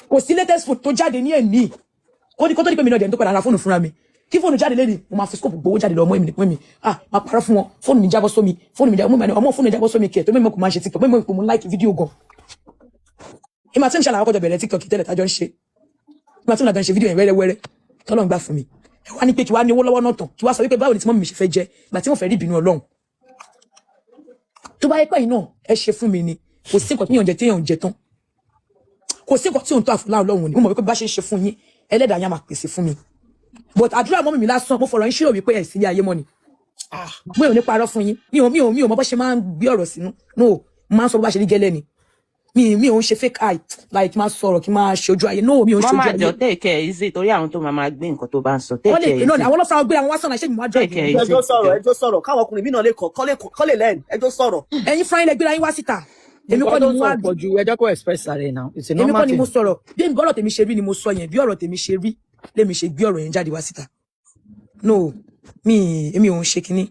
Kò sí latest phone tó jáde ní ẹ̀ní kó ní kó tó di pé mi náà dẹ̀ ń tó padà ra fóònù fúnra mi. Kí fóònù jáde lẹ́ni, mo máa fi scope gbowó jáde lọ ọmọ mi ní mi. Ah, máa parọ́ fún wọn, fóònù mi jábọ́ sómi, fóònù mi jábọ́ mi, ọmọ fóònù mi jábọ́ sómi kẹ̀ tó mímọ́ kò máa ṣe TikTok, mímọ́ kò mú like fídíò gan. Ìmọ̀ àti ìṣàlàyé àkọ́jọ bẹ̀rẹ̀ TikTok tẹ́lẹ̀ tájọ́ ń ṣe. Ìmọ̀ àti ìṣàlàyé ṣe fídíò yẹn wẹ́rẹ́wẹ́rẹ́ tọ́lọ́ ń gbà fún mi. Ẹ wá ní pé kí wá ní owó lọ́wọ́ náà tán, kí wá sọ wípé báwo ni tí mummy mi ṣe fẹ́ jẹ́ ìgbà tí mo fẹ́ rí ìbínú Ọlọ́run. Tó bá yẹ pé yìí náà ẹ ṣe fún mi ni, kò sí nǹkan tí yàn jẹ tí yàn jẹ tán, kò sí nǹkan tí òun tó àfúlà Ọlọ́run ni. Mo mọ̀ wípé bá ṣe ń ṣe fún yín, Ẹlẹ́dàá yẹn á máa pèsè fún mi. But àdúrà mummy mi lásán, mo fọ̀rọ̀ yín ṣírò wípé ẹ̀ sí ilé ayé mọ́ ni. Mi ò ní parọ́ fún yín. Mi ò mọ bó ṣe máa ń gbé ọ̀rọ̀ sínú. No, mo máa ń sọ bó bá ṣe rí gẹ́lẹ́ ni. Mi ò ń ṣe fake eye, like máa sọ̀rọ̀ kí máa ṣojú ayé. No, mi ò ń ṣojú Mọ́mà ayé. Jọ, take it easy, torí àwọn tó máa máa gbé nǹkan tó bá ń sọ. Wọ́n Take lè it pè náà ni easy. àwọn ọlọ́fà gbé àwọn wá sọ̀nà iṣẹ́ mi wá drag Take it wọn. easy. Ẹjọ́ sọ̀rọ̀, ẹjọ́ sọ̀rọ̀, káwọn ọkùnrin mí náà lè kọ́ lè lẹ́nu ẹjọ́ sọ̀rọ̀. Ẹ̀yin fúnra yín lẹ gbéra yín wá síta. Èmi Nǹkan kọ́ ni tó ń mo sọ wá pọ̀ ju, ẹ jẹ́ kó express ara ẹ̀ now, it's a Èmi normal kọ́ ni mo thing. sọ̀rọ̀. Bí èmi bọ́rọ̀ tèmi ṣe rí ni mo sọ yẹn. Bí ọ̀rọ̀ tèmi ṣe rí lèmi ṣe gbé ọ̀rọ̀ yẹn jáde wá síta. No, mi èmi ò ń ṣe kinní.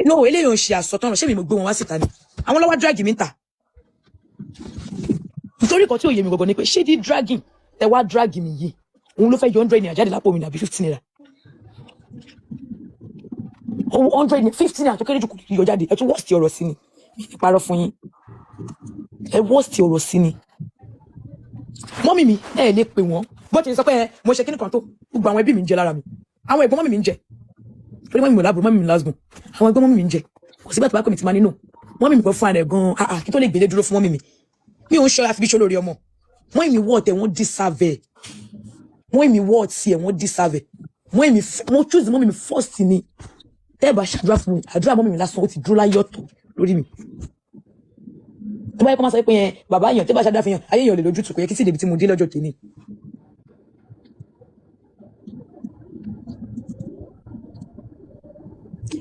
No, eléyìí ò ń ṣe àsọtọ́nà. Ṣé mi mo gbé wọn wá síta ni? Àwọn lọ́wọ́ drag mi ń tà. Nítorí nǹkan tí ò yé mi gangan ni pé, ṣé di dragging tẹ wá drag mi yìí, òun ló fẹ́ yọ 100 naira jáde lápò mi ní àbí 50 naira? Owó 100, 50 naira tó kéré jù kò lè yọ jáde. Ẹ tún worst ọ̀rọ̀ sí ni. Mi ní parọ́ fún yín, ẹ worst ọ̀rọ̀ sí ni. Mummy mi, ẹ lè pè wọ́n bó ti sọ pé ẹ mo ṣe kíní kan tó gbogbo àwọn ẹbí mi ń jẹ lára mi. Àwọn ẹ̀gbọ́n mummy mi ń jẹ, torí mummy mi ò láàbùrù, mummy mi lásgùn. Àwọn ẹ̀gbọ́n mummy mi ń jẹ. Kò sígbà tó bá pè mí tí máa nínú mummy mi kan fún ara ẹ̀ gan-an. Ah ah, kí tó lè gbélé dúró fún mummy mi, mi ò ń ṣọ́ àfi bí ṣolórí ọmọ. Mummy mi wọ́ ọ̀tẹ̀, wọ́n deserve ẹ̀. Mummy mi wọ́ ọ̀tí ẹ̀, wọ́n deserve ẹ̀. Mummy mi, mo choose mummy mi first ni. Tẹ́ ẹ bá ṣàdúrà fún mi, àdúrà mummy mi lásán ó ti dúró láyé ọ̀tọ̀ lórí mi. Tó bá yẹ kó máa sọ pé yẹn bàbá yẹn, tẹ́ bá ṣàdúrà fún yẹn, ayé yẹn ò lè lójútùú. Kò yẹ kí sì débi tí mo dé lọ́jọ́ tèmi.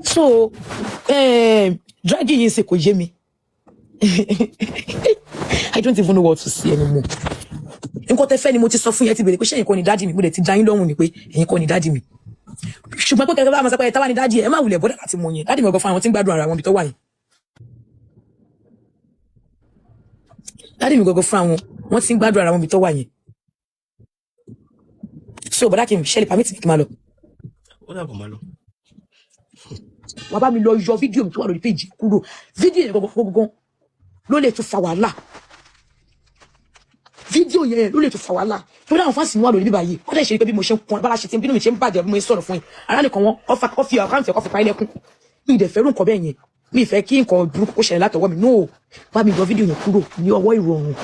So dragging yìí ṣe kò yé mi. I don't even know what to say anymore. Nǹkan tẹ́ fẹ́ ni mo ti sọ fún yẹn. Ti bèrè pé ṣé ẹ̀yin kọ́ ni daddy mi. Mo dẹ̀ ti dá yín lóhùn ni pé ẹ̀yin kọ́ ni daddy mi. Ṣùgbọ́n pé kẹ́kẹ́ bá máa sọ pé táwa ni daddy ẹ̀, ẹ má wulẹ̀ bọ́dà láti mọ yẹn. Daddy mi ọgọ́ fún àwọn tí ń gbádùn ara wọn bí tó wà yẹn. Daddy mi gọ́gọ́ fún àwọn wọ́n ti ń gbádùn ara wọn bí tó wà yẹn. So bọ́dà kí n ṣẹlẹ̀, permit mi kí n máa lọ. Ó dàbọ̀, máa lọ. Wàá bá mi lọ yọ fídíò mi tó wà lórí péjì kúrò. Fídíò yẹn gọ́gọ́ ló lè tún fa wàhálà. Fídíò yẹn ló lè tún fa wàhálà, torí àwọn fans mi wà lórí bíbá yìí. Wọ́n dẹ̀ ṣe pé bí mo ṣe ń kun bára ṣe ti bínú mi ṣe ń bàjẹ́, bí mo ṣe sọ̀rọ̀ fún yín, ara nìkan wọn ọfà kọfí àkáǹtì ẹ̀kọ́ fi pa ilẹ̀kùn mi. Ìdẹ̀ fẹ́rù nǹkan bẹ́ẹ̀ yẹn. Mi ì fẹ́ kí nǹkan burúkú kó ṣẹlẹ̀ látọwọ́ mi. No, bá mi yọ fídíò yẹn kúrò ní ọwọ́ ìrọ̀rùn,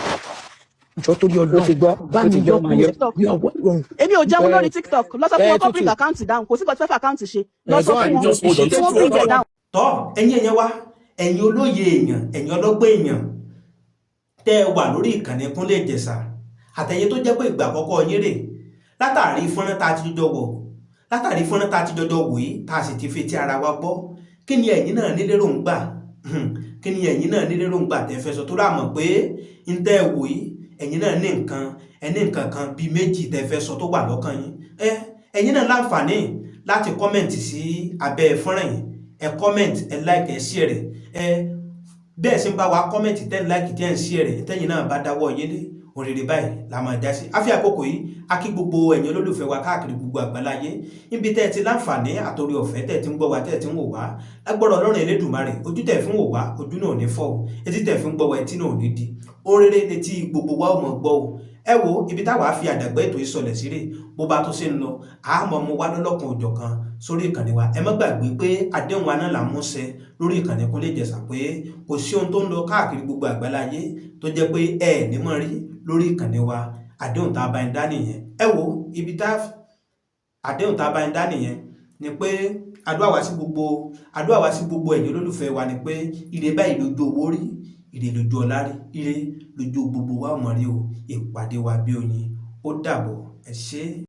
jọ torí Ó Ọlọ́run. ti gbọ́. Bá Ó mi ti yọ gbọ́, máa yọ. kúrò ní ọwọ́ ìrọ̀rùn. Èmi ò jẹun lórí TikTok. Lọ sọ fún ẹ wọn kó bring tútù account down. Kò sí nǹkan tí fẹ́ fẹ́ account ṣe. Lọ ẹ sọ go fún and wọn Just hold on. kí wọ́n bring it down. Tọ́ ẹ̀yin èèyàn wa, ẹ̀yin olóye èèyàn, ẹ̀yin ọlọ́gbọ́n èèyàn tẹ́ ẹ wà lórí ìkànnì Kúnlé Ìjẹ̀ṣà, àtẹ̀yin tó jẹ́ pé ìgbà àkọ́kọ́ yín rè, látàrí fọ́nrán tá a ti jọjọ wò, látàrí fọ́nrán tá a ti jọjọ wò yìí, tá a sì ti fi etí ara wa gbọ́, kí ni ẹ̀yin náà ní lérògbà? Kí ni ẹ̀yin náà ní lérògbà tẹ́ fẹ́ sọ? Tó rà mọ̀ pé ń tẹ́ ẹ wò yìí, ẹ̀yin náà ní nǹkan, ẹ ní nǹkan kan bíi méjì tẹ́ fẹ́ sọ tó wà lọ́kàn yín. Ẹ ẹ̀yin náà láǹfààní láti comment sí abẹ́ fọ́nrán yìí. Ẹ comment, ẹ like, ẹ share rẹ̀. Ẹ bẹ́ẹ̀ sì ń bá wa comment, tẹ́ ń like, tẹ́ ń share rẹ̀, tẹ́yin náà bá dáwọ́ yín lé òrèrè báyìí la máa já sí. Àfi àkókò yìí a kí gbogbo ẹ̀yin olólùfẹ́ wa káàkiri gbogbo àgbáláyé, níbi tẹ́ ẹ ti láǹfààní àtòrí ọ̀fẹ́ tẹ́ ẹ ti ń gbọ́ wa, tẹ́ ẹ ti ń wò wá. Lágbọ́rọ̀ Ọlọ́run Elédùmarè, ojú tẹ́ ẹ fi ń wò wá, ojú náà ò ní fọ́ o. Etí tẹ́ ẹ fi ń gbọ́ wa, etí náà ò ní di. Oréré létí gbogbo wa ò mọ̀ gbọ́ o. Ẹ wo ibi táwa fi àdàgbẹ́ ètò ìsọlẹ̀ sílẹ̀. Bó bá tó ṣe ń lọ, àmọ́ mo wá lọ́lọ́kan òjọ̀ kan sórí ìkànnì wa. Ẹ má gbàgbé pé àdéhùn wa náà là ń mú ṣẹ lórí ìkànnì Kúnlé Ìjẹ̀ṣà, pé kò sí ohun tó ń lọ káàkiri gbogbo àgbáláyé tó jẹ́ pé ẹ ní mọ̀ rí lórí ìkànnì wa. Àdéhùn tá a bá ń dá nìyẹn. Ẹ wo ibi tá àdéhùn tá a bá ń dá nìyẹn ni pé àdúrà wá sí gbogbo, àdúrà wá sí gbogbo ẹ̀yin olólùfẹ́ wa ni pé ire báyìí lójú owó rí. Ire lójú ọlá rí, ire lójú gbogbo wa mọ̀ rí o. Ìpàdé wa bí oyin. Ó dàbọ̀, ẹ ṣé.